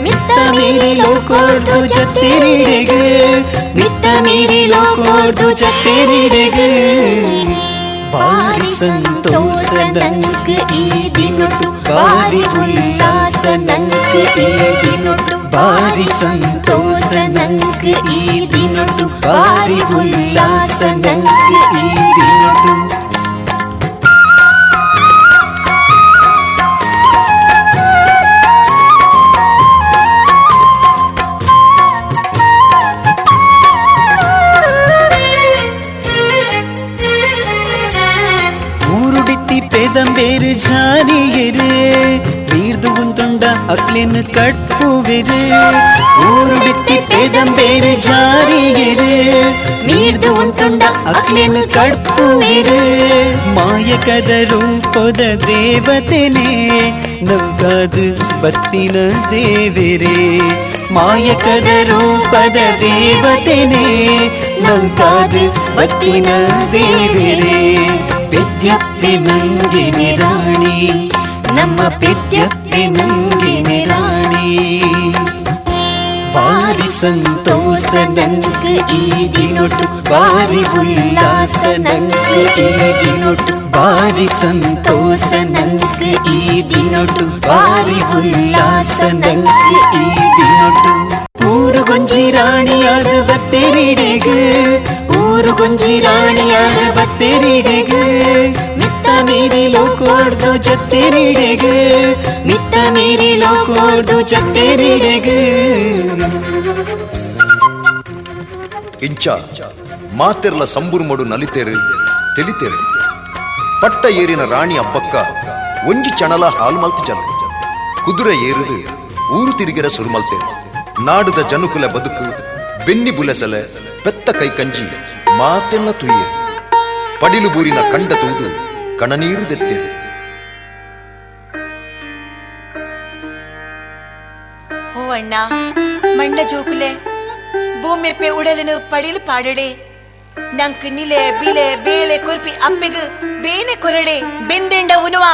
ಮಿತ್ತ ಮೀರಿ ಲೋಕೋರ್ದು ಜತ್ತೇರಿಡೆಗು, ಮಿತ್ತ ಮೀರಿ ಲೋಕೋರ್ದು ಜತ್ತೇರಿಡೆಗು. ಬಾರಿ ಸಂತೋಷ ನಂಗೆ ಈ ದಿನೊಟ್ಟು, ಬಾರಿ ಉಲ್ಲಾಸ ನಂಗೆ ಈ ದಿನೊಟ್ಟು, ಬಾರಿ ಸಂತೋಷ ನಂಗೆ ಈ ದಿನೊಟ್ಟು, ಬಾರಿ ಉಲ್ಲಾಸ ನಂಗೆ ಈ ದಿನೊಟ್ಟು. ಪೆದಂಬೇರು ಜಾನಿಯರು ನೀರ್ದು ಉಂತುಂಡ ಅಕ್ಲಿನ್ ಕಟ್ಪುವೆರು. ಊರುಡಿತ್ತಿ ಪೆದಂಬೇರು ಜಾರಿಯರು ನೀರ್ದು ಉಂತುಂಡ ಅಕ್ಲಿನ್ ಕಟ್ಪುವೆರು. ಮಾಯಕದ ರೂಪದ ದೇವತೆನೇ ನಂಗಾದು ಬತ್ತಿನ ದೇವರೇ, ಮಾಯಕದ ರೂಪದ ದೇವತೆನೇ ನಂಗಾದು ಬತ್ತಿನ ದೇವರೇ. ಪೆದ್ಯಪ್ಪೆ ನಂಗಿನಿ ರಾಣಿ, ನಮ್ಮ ಪೆದ್ಯಪ್ಪೆ ನಂಗಿನಿ ರಾಣಿ. ಬಾರಿ ಸಂತೋಷ ನಂಗೆ ಈ ದಿನೊಟ್ಟು, ಬಾರಿ ಉಲ್ಲಾಸ ನಂಗೆ ಈ ದಿನೊಟ್ಟು, ಬಾರಿ ಸಂತೋಷ ನಂಗೆ ಈ ದಿನೊಟ್ಟು, ಬಾರಿ ಉಲ್ಲಾಸ ನಂಗೆ ಈ ದಿನೊಟ್ಟು. ಊರುಗೊಂಜಿ ರಾಣಿಯಾದ ಬತ್ತೇರಿಡೆಗು, ಊರುಗೊಂಜಿ ರಾಣಿಯಾದ ಬತ್ತೇರಿಡೆಗು, ಮಿತ್ತ ಮೀರಿ ಲೋಕೋರ್ದು ಜತ್ತೇರಿಡೆಗು, ಮಿತ್ತ ಮೀರಿ ಲೋಕೋರ್ದು ಜತ್ತೇರಿಡೆಗು. ಇಂಚ ಮಾತೆರ್ಲ ಸಂಬುರ್ಮೊಡು ನಲಿತೇರು ತಿಳಿತೇರು. ಪಟ್ಟ ಏರಿನ ರಾಣಿ ಅಬ್ಬಕ್ಕ ಒಂಜಿ ಚಣಲ ಹಾಲು ಮಲ್ತಿ ಜನ ಕುದುರೆ ಏರುದು ಊರು ತಿರುಗಿರ ಸುರುಮಲ್ತೇರು. ನಾಡುದ ಜನುಕುಲ ಬದುಕು ಬೆನ್ನಿ ಬುಲೆಸಲೆ ಪೆತ್ತ ಕೈಕಂಜಿ ಮಾತೆಲ್ಲ ತುಯ್ಯರು. ಪಡಿಲು ಬೂರಿನ ಕಂಡ ತೂದು ಕಣನೀರು ದೆತ್ತೇರು. ಓ ಅಣ್ಣ ಮಣ್ಣ ಜೋಕುಲೆ ಭೂಮಿರ್ಪೆ ಉಡಲನು ಪಡಿಲು ಪಾಡಡೆ, ನಂಕ್ ನಿಲೆ ಬಿಲೆ ಬೇಲೆ ಕುರ್ಪಿ ಅಪ್ಪಿಗು ಬೇನೆ ಕೊರಡೆ. ಬೆಂದೆಂಡ ಉನುವ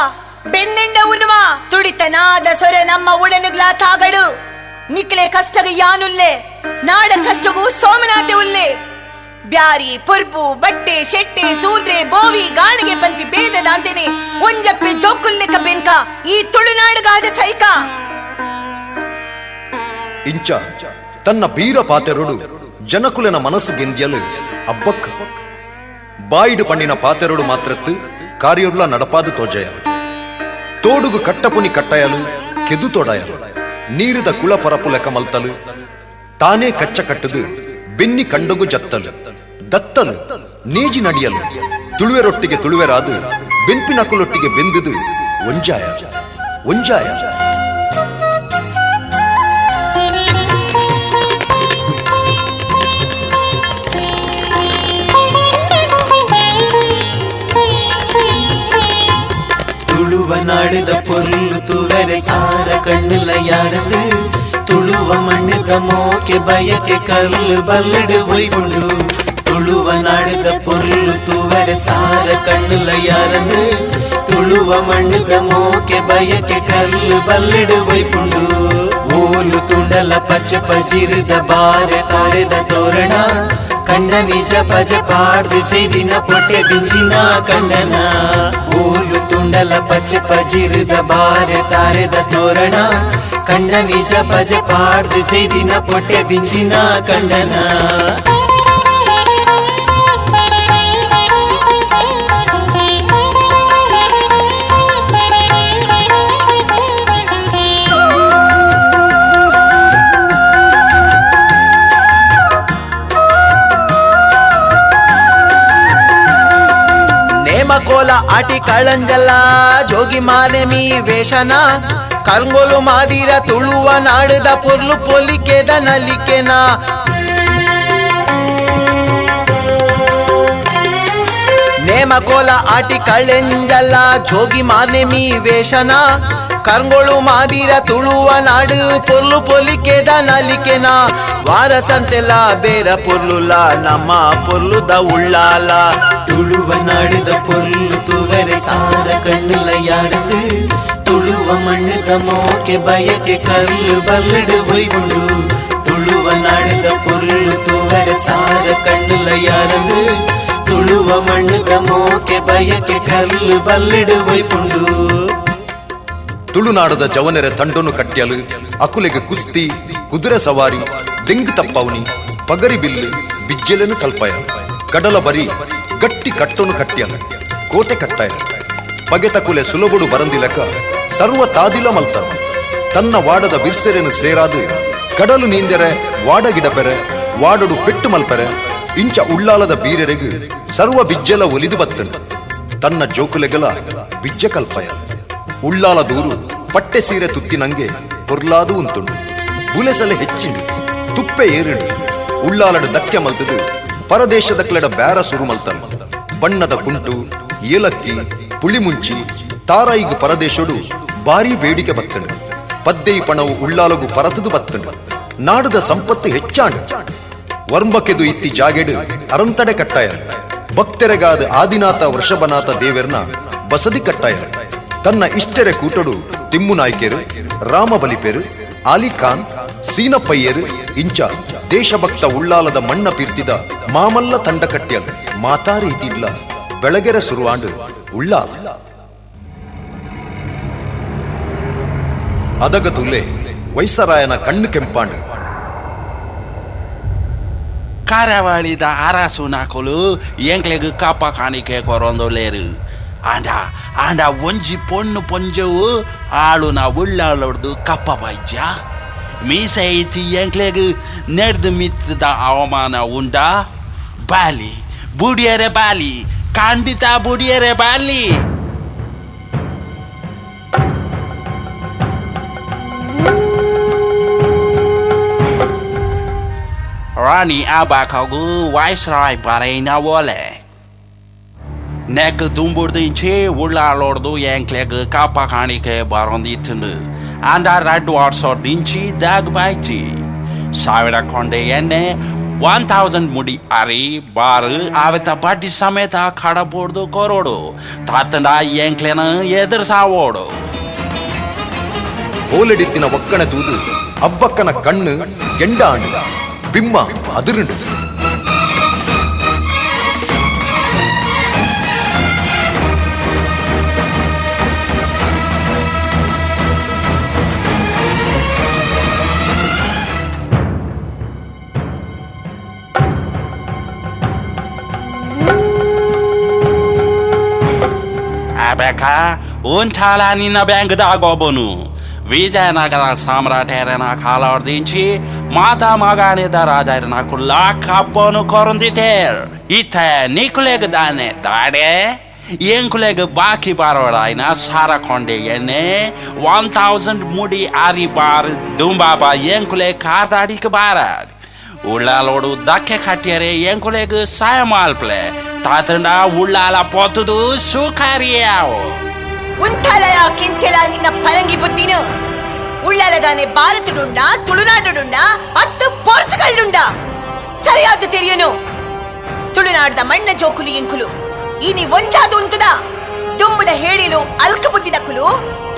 ಬೆಂದೆಂಡ ಉನುವ ತುಡಿತನಾದ ಸೊರೆ ನಮ್ಮ ಉಡನುಗ್ಲಾ ತಾಗಡು. ನಿಕ್ಲೆ ಕಷ್ಟಗ ಯಾನುಲ್ಲೆ ನಾಡ ಕಷ್ಟಗೂ ಸೋಮನಾಥೆ ಉಲ್ಲೆ. ಬ್ಯಾರಿ ಪುರ್ಪು ಬಟ್ಟೆ ಶೆಟ್ಟೆ ಸೂದ್ರೆ ಬೋವಿ ಗಾಣಿಗೆ ಪನ್ಪಿ ಬೇದದಾಂತೆನೆ ಒಂಜಪ್ಪೆ ಜೋಕುಲ್ಲೆಕ್ಕ ಬೆನ್ಕ ಈ ತುಳುನಾಡುಗಾದ ಸೈಕ. ಇಂಚ ತನ್ನ ಬೀರ ಪಾತೆರೊಡು ಜನಕುಲನ ಮನಸ್ಸು ಗೆಂದ್ಯಲು ಅಬ್ಬಕ್ಕ. ಬಾಯಿಡು ಪಣ್ಣಿನ ಪಾತೆರೊಡು ಮಾತ್ರತ್ತು ಕಾರ್ಯೊಡ್ಲ ನಡಪಾದು ತೋಜಯಲು. ತೋಡುಗು ಕಟ್ಟಪುನಿ ಕಟ್ಟಯಲು ಕೆದು ತೊಡಯಲು ನೀರಿದ ಕುಳ ಪರಪು ಲೆಕ್ಕ ಮಲ್ತಲು. ತಾನೇ ಕಚ್ಚ ಕಟ್ಟದು ಬೆನ್ನಿ ಕಂಡಗು ಜತ್ತಲು ದತ್ತಲು ನೇಜಿ ನಡಿಯಲು. ತುಳುವೆರೊಟ್ಟಿಗೆ ತುಳುವೆರಾದು ಬೆನ್ಪಿನಕುಲೊಟ್ಟಿಗೆ ಬೆಂದುದು ಒಂಜಾಯ ಒಂಜಾಯ. ತುಳುವ ನಾಡದ ಪೊರ್ಲು ತುವರೆ ಸಾರ ಕಣ್ಣುಲ ಯಾರದು ತುಳುವ ಮಣ್ಣದ ಮೋಕೆ ಬಯಕೆ ಕಲ್ಲು ಬಲ್ಲಡು ಒಯ್ಬುಂಡು ತುಳುವ ನಾಡದ ಪೊರ್ಲು ತುವರೆ ಸಾರ ಕಣ್ಣುಲ ಯಾರದು ತುಳುವ ಮಣ್ಣದ ಮೋಕೆ ಬಯಕೆ ಕಲ್ಲು ಬಲ್ಲಡು ಒಯ್ಬುಂಡು ಓಲು ತುಂಡಲ ಪಚ್ಚ ಪಜಿರದ ಬಾರೆ ತಾರೆದ ತೋರಣ ಕಣ್ಣ ನಿಜ ಪಜ ಪಾಡ್ದು ಜೈದಿನ ಪೊಟ್ಟೆ ದಿಂಚಿನ ಕಣ್ಣನ ಓಲು ತುಂಡಲ ಪಚ್ಚ ಪಜಿರದ ಬಾರೆ ತಾರೆದ ತೋರಣ ಕಣ್ಣ ನಿಜ ಪಜ ಪಾಡ್ದು ಜೈದಿನ ಪೊಟ್ಟೆ ದಿಂಚಿನ ಕಣ್ಣನ. ನೇಮಕೋಲ ಆಟಿ ಕಳಂಜಲ ಜೋಗಿ ಮಾನೆ ಮೀ ವೇಷನ ಕರ್ಗೋಲು ಮಾದಿರ ತುಳುವ ನಾಡದ ಪೊರ್ಲು ಪೊಲಿಕೆದ ನಲಿಕೆನ ನೇಮಕೋಲ ಆಟಿ ಕಳೆಂಜಲ ಜೋಗಿ ಮಾನೆ ಮೀ ವೇಷನ ಕರ್ಗೋಳು ಮಾದಿರ ತುಳುವ ನಾಡು ಪೊರ್ಲು ಪೊಲಿಕೆದ ನಲಿಕೆನ ವಾರಸಂತೆಲ ಬೇರ ಪೊರ್ಲುಲ ನಮ್ಮ ಪೊರ್ಲುದ ಉಳ್ಳಾಲ ತುಳುವ ನಾಡದ ಪೊರ್ಲು ತುವರೆ ಸಾರ ಕಣ್ಣುಲ ಯಾರದು ತುಳುವ ಮಣ್ಣದ ಮೋಕೆ ಬಯಕೆ ಕಲ್ಲು ಬಲ್ಲಡು ಒಯ್ಬುಂಡು ತುಳುವ ನಾಡದ ಪೊರ್ಲು ತುವರೆ ಸಾರ ಕಣ್ಣುಲ ಯಾರದು ತುಳುವ ಮಣ್ಣದ ಮೋಕೆ ಬಯಕೆ ಕಲ್ಲು ಬಲ್ಲಡು ಒಯ್ಬುಂಡು. ತುಳುನಾಡದ ಜವನರ ತಂಡನು ಕಟ್ಯಲು ಅಕುಲೆಗೆ ಕುಸ್ತಿ ಕುದುರೆ ಸವಾರಿ ದೆಂಗ್ ತಪ್ಪವನಿ ಪಗರಿ ಬಿಲ್ಲು ಬಿಜ್ಜೆಲೆನು ಕಲ್ಪಯ ಕಡಲ ಬರಿ ಗಟ್ಟಿ ಕಟ್ಟನು ಕಟ್ಯಲು ಕೋಟೆ ಕಟ್ಟಾಯ ಪಗೆತಕುಲೆ ಸುಲಭುಡು ಬರಂದಿಲಕ ಸರ್ವ ತಾದಿಲ ಮಲ್ತ ತನ್ನ ವಾಡದ ಬಿರ್ಸೆರೆನು ಸೇರಾದು ಕಡಲು ನೀಂದೆರೆ ವಾಡಗಿಡಪೆರೆ ವಾಡಡು ಪೆಟ್ಟು ಮಲ್ಪೆರೆ ಇಂಚ ಉಳ್ಳಾಲದ ಬೀರೆರೆಗು ಸರ್ವ ಬಿಜ್ಜೆಲ ಒಲಿದು ಬತ್ತಂಡು ತನ್ನ ಜೋಕುಲೆಗಲ ಬಿಜ್ಜೆ ಕಲ್ಪಯ ಉಳ್ಳಾಲ ದೂರು ಪಟ್ಟೆ ಸೀರೆ ತುತ್ತಿನಂಗೆ ಪೊರ್ಲಾದು ಉಂತುಂಡು ಬುಲೆಸಲೆ ಹೆಚ್ಚಿಂಡು ತುಪ್ಪೆ ಏರಿಂಡು ಉಳ್ಳಾಲಡು ದಕ್ಕೆ ಮಲ್ತದು ಪರದೇಶದ ಕ್ಲೆಡ ಬ್ಯಾರ ಸುರು ಮಲ್ತನು ಬಣ್ಣದ ಕುಂಟು ಏಲಕ್ಕಿ ಪುಳಿಮುಂಚಿ ತಾರಾಯಿಗು ಪರದೇಶಡು ಭಾರೀ ಬೇಡಿಕೆ ಬತ್ತಂಡು ಪದ್ದೆಯಿ ಪಣವು ಉಳ್ಳಾಲಗು ಪರತದು ಬತ್ತಂಡು ನಾಡದ ಸಂಪತ್ತು ಹೆಚ್ಚಾಂಡು ವರ್ಂಬಕೆದು ಇತ್ತಿ ಜಾಗೆಡು ಅರಂತಡೆ ಕಟ್ಟಾಯ ಭಕ್ತರೆಗಾದ ಆದಿನಾಥ ವೃಷಭನಾಥ ದೇವೆರ್ನ ಬಸದಿ ಕಟ್ಟಾಯ ತನ್ನ ಇಷ್ಟರೆ ಕೂಟಡು ತಿಮ್ಮುನಾಯ್ಕೆರು ರಾಮ ಬಲಿಪೆರು ಆಲಿಖಾನ್ ಸೀನಪ್ಪಯ್ಯರು ಇಂಚ ದೇಶಭಕ್ತ ಉಳ್ಳಾಲದ ಮಣ್ಣ ಪೀರ್ತಿದ ಮಾಮಲ್ಲ ತಂಡ ಕಟ್ಯಲು ಮಾತಾ ರೀತಿಡ್ಲ ಬೆಳಗೆರೆ ಸುರುವಾಂಡು ಉಳ್ಳಾಲ ಅದಗತುಲೆ ವೈಸರಾಯನ ಕಣ್ಣು ಕೆಂಪಾಂಡು ಕಾರಾವಳಿದ ಅರಸು ನಾಕುಲು ಎಂಕ್ಲೆಗ್ ಕಾಪ ಕಾಣಿಕೆ ಕೊರೊಂದುಲೇರು ಆಂಡ ಆಂಡ ಒಂಜಿ ಪೊಣ್ಣು ಪೊಂಜವು ಆಳುನ ಉಳ್ಳಾಲೊಡ್ದು ಕಪ್ಪ ಬೈಜ ಮೀಸೆ ಐತಿ ಎಂಕ್ಲೆಗ್ ನೆಡ್ದು ಮಿತ್ತದ ಅವಮಾನ ಉಂಡ ಬಾಲಿ ಬುಡಿಯರೆ ಬಾಲಿ ಖಂಡಿತ ಬುಡಿಯರೆ ಬಾಲಿ. ರಾಣಿ ಅಬ್ಬಕ್ಕಗೂ ವೈಸ್ರಾಯ್ ಬರೈನ ಓಲೆ ನೆಕ್ ದುಂಬುಡ್ದಿಂಚಿ ಉಳ್ಳಾಲೊಡ್ದು ಎಂಕ್ಲೆಗ್ ಕಾಪ ಕಾಣಿಕೆ ಬರೊಂದಿತ್ತಂಡು ಅಂಡ ರಡ್ಡು ವಾಡ್ಸೋರ್ದಿಂಚಿ ದಾಗ್ ಬಾಯ್ಚಿ 1000 ಕೊಂಡೆ ಎಣ್ಣೆ 1000 ಮುಡಿ ಅರಿ ಬಾರು ಆವೆತ ಬಡ್ಡಿ ಸಮೇತ ಕಡಬೋಡ್ದು ಕೊರೋಡು ತಾತಂಡ ಎಂಕ್ಲೆನ ಎದುರ್ಸಾವೋಡು. ಓಲೆಡಿತ್ತಿನ ಒಕ್ಕಣ ತೂದು ಅಬ್ಬಕ್ಕನ ಕಣ್ಣು ಗೆಂಡ ಆಂಡು ಬಿಮ್ಮ ಅದಿರುಂಡು. ಅಬಕ ಉಂಟಾಲ ನಿನ್ನ ಬ್ಯಾಂಕ್ದಾಗೋಬನು ವಿಜಯನಗರ ಸಾಮ್ರಾಟರನ ಕಾಲದಿಂಚಿ ಮಾತಾ ಮಗಾಣಿದ ರಾಜರನ ಕುಲ್ಲ ಕಪ್ಪನು ಕೊರಂದಿತೇರ್ ಇತ್ತ ನಿಕುಲೆಗ್ ದಾನೆ ದಾಡೆ ಎಂಕುಲೆಗ್ ಬಾಕಿ ಬಾರೋಡಾಯ್ನ ಸಾರ ಕೊಂಡೆ ಎಣ್ಣೆ 1000 ಮುಡಿ ಆರಿ ಬಾರ್ ದುಂಬಾಬಾ ಎಂಕುಲೆ ಕಾರ್ದಾಡಿಕ್ ಬಾರ ಉಳ್ಳಾಲೋಡು ದಕ್ಕೆ ಕಟ್ಟಿಯರೆ ಎಂಕುಲೆಗ್ ಸಾಯ ಮಾಲ್ಪ್ಲೆ ತಾತಂಡ ಉಳ್ಳಾಲ ಪೊತ್ತದು ಸುಖಾರಿಯಾವು. ಉಂತಾಲಯ ಕೆಂಚಲ ನಿನ್ನ ಪರಂಗಿ ಬುದ್ಧಿನು ಉಳ್ಳಾಲದಾನೆ ಭಾರತಡುಂಡ ತುಳುನಾಡುಂಡ ಅತ್ತು ಪೋರ್ಚುಗಲ್ಡುಂಡ ಸರಿಯಾದ ತೆರಿಯನು ತುಳುನಾಡದ ಮಣ್ಣ ಜೋಕುಲು ಎಂಕುಲು ಇನಿ ಒಂಜಾದು ಉಂತುದ ದುಂಬುದ ಹೇಳಿಲು ಅಲ್ಕ ಬುದ್ಧಿ ದಕ್ಕುಲು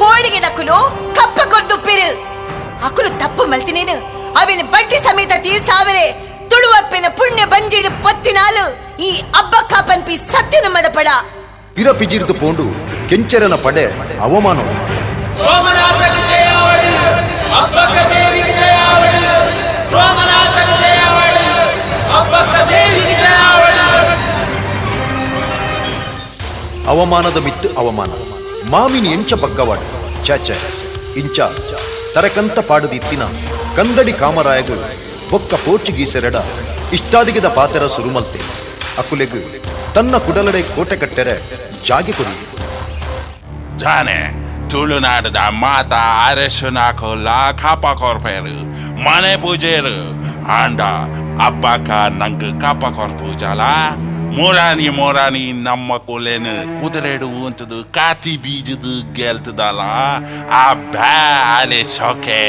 ಪೋಳಿಗೆ ದಕ್ಕುಲು ಕಪ್ಪ ಕೊರ್ದು ಪಿರು ಅಕುಲು ತಪ್ಪು ಮಲ್ತಿನೇನು ಅವಿನ ಬಡ್ಡಿ ಸಮೇತ ತೀರ್ಸಾವರೆ ತುಳುವಪ್ಪಿನ ಪುಣ್ಯ ಬಂಜಿಡು ಪೊತ್ತಿನಾಲು ಈ ಅಬ್ಬಕ್ಕ ಪನ್ಪಿ ಸತ್ಯ ನಮ್ಮದ ಪಡ ಪಿರ ಪಿಜಿರ್ದು ಪೋಂಡು ಕೆಂಚರನ ಪಡೆ ಅವಮಾನ ಅವಮಾನದ ಮಿತ್ತು ಅವಮಾನ ಮಾಮಿನಿ ಎಂಚ ಬಗ್ಗವಾಡು ಚಾಚೆ ಇಂಚ ತರಕಂತ ಪಾಡದಿತ್ತಿನ ಕಂದಡಿ ಕಾಮರಾಯಗು ಬೊಕ್ಕ ಪೋರ್ಚುಗೀಸೆರಡ ಇಷ್ಟಾದಿಗದ ಪಾತೆರ ಸುರುಮಲ್ತೆ ಅಕುಲೆಗು ತನ್ನ ಕುಡಲಡೆ ಕೋಟೆ ಕಟ್ಟೆರೆ ಜಾಗೆ ಕೊಡಿ ಜಾನೆ ತುಳುನಾಡದ ಮಾತಾ ಅರಸುನಾಕೋಲ ಕಾಪ ಕೊರ್ಪೇರು ಮನೆ ಪೂಜೆರು ಆಂಡ ಅಬ್ಬಕ್ಕ ನಂಗೆ ಕಾಪ ಕೊರ್ಪೂಜಾಲ ಮೋರಾನಿ ಮೋರಾನಿ ನಮ್ಮ ಕೊಲೆನು ಕುದುರೆಡು ಅಂತದು ಕಾತಿ ಬೀಜದ ಗೆಲ್ತದಲ್ಲ ಆ ಬ್ಯಾಲೆ ಸೊಕೆ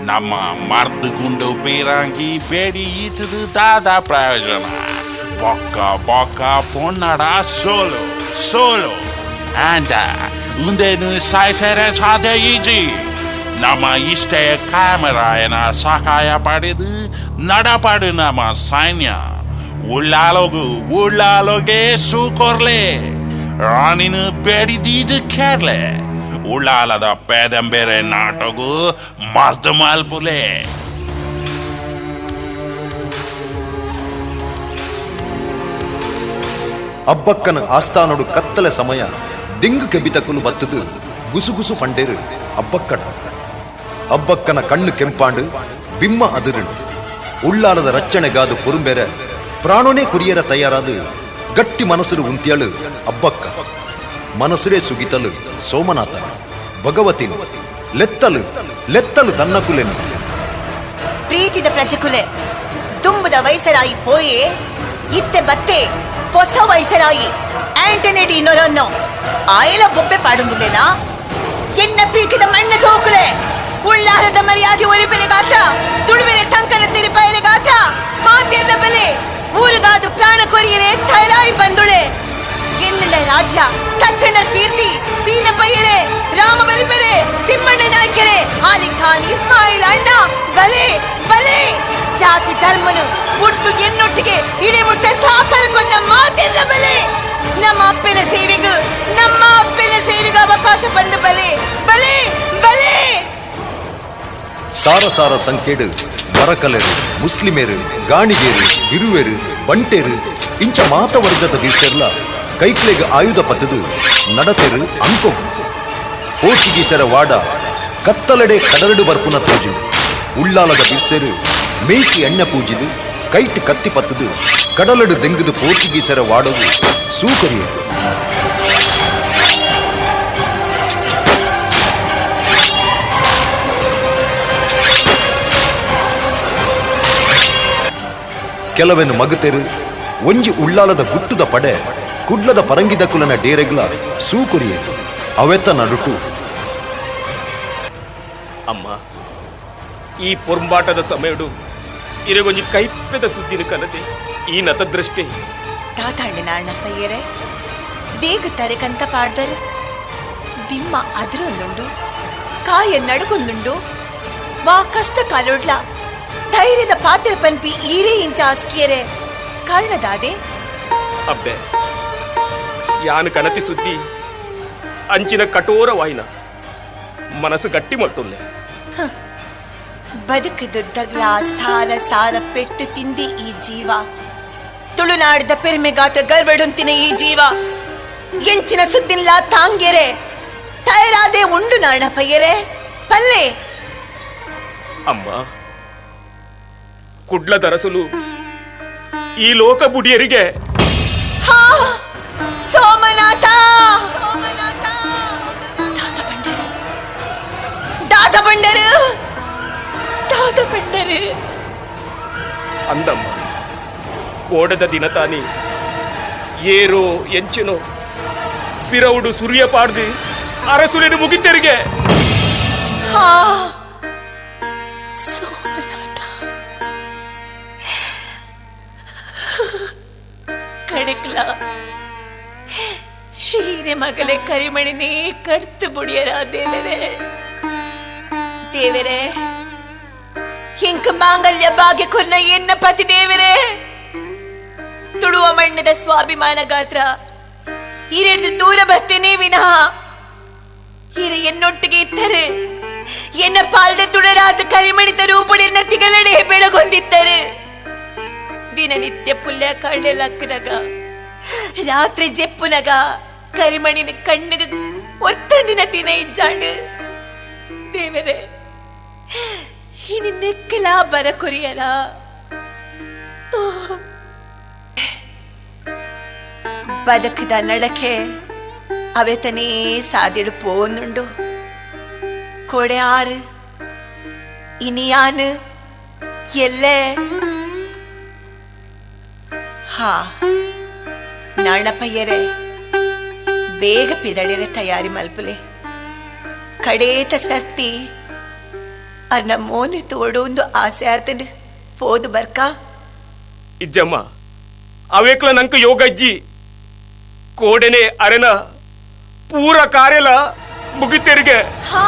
ನಮ್ಮ ಮರ್ದು ಗುಂಡು ಪೀರಂಗಿ ಬೇಡಿ ಈತದು ದಾದಾ ಪ್ರಯೋಜನ ಬೊಕ್ಕ ಬೊಕ್ಕ ಪೊನ್ನಡ ಸೋಲು ಸೋಲು ಆಂಡ ಉಂದೇನು ಸಾಯ್ಸರೆ ಸಾಧ್ಯ ಈಜಿ ನಮ್ಮ ಇಷ್ಟೇ ಕಾಮರಾಯನ ಸಹಾಯ ಪಡೆದು ನಡಪಡು ನಮ್ಮ ಸೈನ್ಯ ಉಳ್ಳಾಲೋಗು ಉಳ್ಳಾಲೋಗೆ ಸೂಕೊರ್ಲೆ ರಾಣಿನ ಬೇಡಿದೀದು ಕೇರ್ಲೆ ಉಳ್ಳಾಲದ ಪೇದಂಬೇರೆ ನಾಟಗು ಮರ್ದು ಮಾಲ್ಪುಲೆ. ಅಬ್ಬಕ್ಕನ ಆಸ್ಥಾನಡು ಕತ್ತಲೆ ಸಮಯ ದಿಂಗು ಕೆಬಿತಕುಲು ಬತ್ತದು ಗುಸುಗುಸು ಪಂಡೇರು ಅಬ್ಬಕ್ಕಡ ಅಬ್ಬಕ್ಕನ ಕಣ್ಣು ಕೆಂಪಾಂಡು ಬಿಮ್ಮ ಅದಿರುಂಡು ಉಳ್ಳಾಲದ ರಚ್ಚಣೆಗಾದು ಪೊರುಂಬೆರೆ ಪ್ರಾಣೋನೇ ಕುರಿಯರ ತಯಾರಾದು ಗಟ್ಟಿ ಮನಸ್ಸುಡು ಉಂತಿಯಳು ಅಬ್ಬಕ್ಕ ಮನಸ್ಸುರೇ ಸುಗಿತಲು ಸೋಮನಾಥನ ಭಗವತಿನ ಲೆತ್ತಲು ಲೆತ್ತಲು ತನ್ನ ಕುಲೆನು ಪ್ರೀತಿದ ಪ್ರಜೆಕುಲೆ ದುಂಬುದ ವಯಸ್ಸರಾಯಿ ಪೋಯೆ ಇತ್ತೆ ಬತ್ತೆ ಪೊಸ ವಯಸ್ಸರಾಯಿ ಆಂಟನಿ ಡಿ ನೊರೊನ್ನೊ ಆಯಲ ಬೊಬ್ಬೆ ಪಾಡುಂದುಲ್ಲೇನಾ ಎನ್ನ ಪ್ರೀತಿದ ಮಣ್ಣ ಜೋಕುಲೆ ಉಳ್ಳಾರದ ಮರ್ಯಾದೆ ಒರಿಪೆಲೆ ಗಾತ್ರ ತುಳುವೆರೆ ತಂಕನ ತಿರುಪೈರೆ ಗಾತ್ರ ಮಾತೆರ್ನ ಬೆಲೆ ಊರುಗಾದು ಪ್ರಾಣ ಕೊರಿಯರೆ ಥೈರಾಯಿ ಬಂದುಳೆ ಎನ್ನ ರಾಜ್ಯ ತಟ್ಟಣ ಕೀರ್ತಿ ಸೀನ ಪೈಯರೆ ರಾಮ ಬಲಿಪೆರೆ ತಿಮ್ಮಣ್ಣ ನಾಯ್ಕರೆ ಆಲಿ ಖಾನ್ ಇಸ್ಮಾಯಿಲ್ ಅಣ್ಣ ಬಲೆ ಬಲೆ ಜಾತಿ ಧರ್ಮನು ಹುಟ್ಟು ಎನ್ನೊಟ್ಟಿಗೆ ಇಡೀ ಮುಟ್ಟ ಸಾಕಾರ ಮಾತೆಲ್ಲ ಬಲೆ ನಮ್ಮ ಅಪ್ಪನ ಸೇವೆಗೂ ನಮ್ಮ ಅಪ್ಪನ ಸೇವೆಗೆ ಅವಕಾಶ ಬಂದು ಬಲೆ ಬಲೆ ಬಲೆ. ಸಾರ ಸಾರ ಸಂಖ್ಯೆಡು ಮರಕಲೆರು ಮುಸ್ಲಿಮೇರು ಗಾಣಿಗೇರು ಬಿರುವೆರು ಬಂಟೇರು ಇಂಚ ಮಾತ ವರ್ಗದ ಬೀಸೆರ್ಲ ಕೈಕ್ಲೆಗ್ ಆಯುಧ ಪತ್ತದು ನಡತೆರು ಅಂಕೊಗು ಪೋರ್ಚುಗೀಸರ ವಾಡ ಕತ್ತಲಡೆ ಕಡಲಡು ಬರ್ಪುನ ತೋಜಿಂಡು ಉಳ್ಳಾಲದ ಬಿರ್ಸೆರು ಮೇಯ್ಕಿ ಎಣ್ಣೆ ಪೂಜಿದು ಕೈಟ್ ಕತ್ತಿ ಪತ್ತದು ಕಡಲಡು ದೆಂಗುದು ಪೋರ್ಚುಗೀಸರ ವಾಡವು ಸೂಕರಿಯರು. ಕೆಲವೆನು ಮಗತೆರು ಒಂಜಿ ಉಳ್ಳಾಲದ ಗುಟ್ಟುದ ಪಡೆ ಕುಡ್ಲದ ಪರಂಗಿದ ಕುಲನ ಡೇರೆಗ್ಲ ಸೂಕುರಿಯರು ಅವೆತ್ತ ನಡುಟು. ಅಮ್ಮ ಈ ಪೊರ್ಂಬಾಟದ ಸಮಯಡು ಇರಗೊಂಜಿ ಕೈಪೆದ ಸುದ್ದಿನ ಕನತೆ ಈ ನತದೃಷ್ಟಿ ತಾತಾಂಡೆ ನಾಣ್ಣಪ್ಪಯ್ಯರೆ ಬೇಗ ತರೆಕಂತ ಪಾಡ್ದರು ಬಿಮ್ಮ ಅದ್ರೊಂದುಂಡು ಕಾಯ ನಡುಗೊಂದುಂಡು ವಾ ಕಷ್ಟ ಕಾಲೋಡ್ಲ ಧೈರ್ಯದ ಪಾತ್ರ ಪನ್ಪಿ ಈರೇ ಇಂಚ ಆಸ್ಕಿಯರೆ ಕಾರಣದಾದೆ. ಅಬ್ಬೆ ಯಾನು ಕನತಿ ಸುದ್ದಿ ಅಂಚಿನ ಕಠೋರ ವಾಯಿನ ಮನಸ್ಸು ಗಟ್ಟಿ ಮಲ್ತೊಲ್ಲೆ. ಬದುಕುದುದ್ದಗ್ಲ ಸಾಲ ಸಾಲ ಪೆಟ್ಟು ತಿಂದಿ ಈ ಜೀವ ತುಳುನಾಡಿದ ಪೆರ್ಮೆಗಾತ ಗರ್ವಡುಂತಿನ ಈ ಜೀವ ಎಂಚಿನ ಸುದ್ದಿಲ್ಲ ತಾಂಗೆರೆ ತಯಾರಾದೆ ಉಂಡು ನಾಣಪ್ಪಯ್ಯರೆ ಪಲ್ಲೆ. ಅಮ್ಮ ಕುಡ್ಲದರಸುಲು ಈ ಲೋಕ ಬುಡಿಯರಿಗೆ ಹಾ ಸೋಮನಾಥ ದಾದ ಬಂಡರು ದಾದ ಬಂಡರು ದಾದ ಬಂಡರು ಅಂದಮ್ಮ ಕೋಡದ ದಿನ ತಾನಿ ಏರೋ ಎಂಚಿನೋ ಪಿರವುಡು ಸುರಿಯ ಪಾಡ್ದು ಅರಸುಲೆನು ಮುಗಿತೆರಿಗೆ. ಹಾ ಸೋಮನಾಥ, ಕಡೆಕ್ಲ ಹೀರೆ ಮಗಲೆ ಕರಿಮಣಿನೇ ಕಡ್ತು ಬುಡಿಯರ ದೇವರೇ. ದೇವರೇ, ಹಿಂಕ ಮಾಂಗಲ್ಯ ಭಾಗ್ಯ ಕೊರ್ನ ಎನ್ನ ಪತಿ ದೇವರೇ, ತುಳುವ ಮಣ್ಣದ ಸ್ವಾಭಿಮಾನ ಗಾತ್ರ ಈರೆಡ್ದು ದೂರ ಬರ್ತೇನೆ ವಿನಃ ಹೀರೆ ಎನ್ನೊಟ್ಟಿಗೆ ಇದ್ದರೆ ಎನ್ನ ಪಾಲ್ದ ತುಡರಾದ ಕರಿಮಣಿತ ರೂಪುಡಿನ ತಿಗಲಡೆ ಬೆಳಗೊಂದಿದ್ದರೆ ದಿನನಿತ್ಯ ಪುಲ್ಯ ಕಾಂಡೆ ಲಕ್ಕನಗ ರಾತ್ರಿ ಜೆಪ್ಪುನಗ ಕರಿಮಣಿನ ಕಣ್ಣಿಗೆ ಒತ್ತಂದಿನ ದಿನ ಇಜ್ಜಾಂಡು. ದೇವರೇ, ಇನ್ನು ನೆಕ್ಕಲ ಬರ ಕೊರಿಯಲ. ಬದುಕಿದ ನಡಕೆ ಅವೆತನೇ ಸಾದಿಡು ಪೋನುಂಡು. ಕೊಡೆ ಆರು ಇನಿಯಾನು ಎಲ್ಲೆ. ಹಾ ನಾಣಪ್ಪಯ್ಯರೇ, ಬೇಗ ಪಿದಡಿರೆ ತಯಾರಿ ಮಲ್ಪುಲೆ. ಕಡೇತ ಸರ್ತಿ ಅನ್ನ ಮೋನೆ ತೋಡೊಂದು ಆಸೆ ಆತಂಡು ಪೋದು ಬರ್ಕ. ಇಜ್ಜಮ್ಮ, ಅವೇಕ್ಲ ನಂಕ ಯೋಗಜ್ಜಿ ಕೋಡೆನೆ ಅರೆನ ಪೂರ ಕಾರ್ಯಲ ಮುಗಿತೆರಿಗೆ. ಹಾ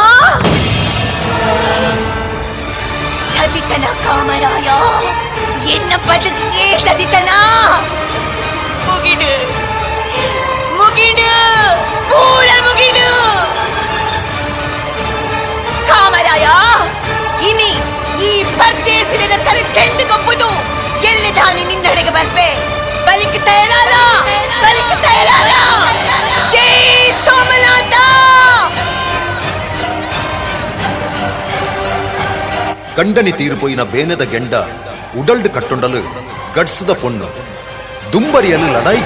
ಚದಿತನ ಕಾಮರಾಯ, ಎನ್ನ ಬದುಕಿಗೆ ಚದಿತನ. ಮುಗಿಡು ಮುಗಿಡು ಪೂರ ಮುಗಿಡು ಕಾಮರಾಯ. ಇನಿ ಈ ಪರ್ದೇಸಿನ ತಲೆ ಚೆಂಡು ಕೊಪ್ಪುದು ಎಲ್ಲಿ ದಾನಿ ನಿನ್ನಡೆಗೆ ಬರ್ಪೆ. ಬಲಿಕ್ ತಯಾರಾರ, ಬಲಿಕ್ ತಯಾರಾರ. ಜೈ ಸೋಮನಾಥ. ಗಂಡನಿ ತೀರ್ಪೋಯಿನ ಬೇನೆದ ಗೆಂಡ ಉಡಲ್ಡ್ ಕಟ್ಟೊಂಡಲು ಗಡ್ಸದ ಪೊಣ್ಣು ದುಂಬರಿಯಲು ಲಡಾಯಿ.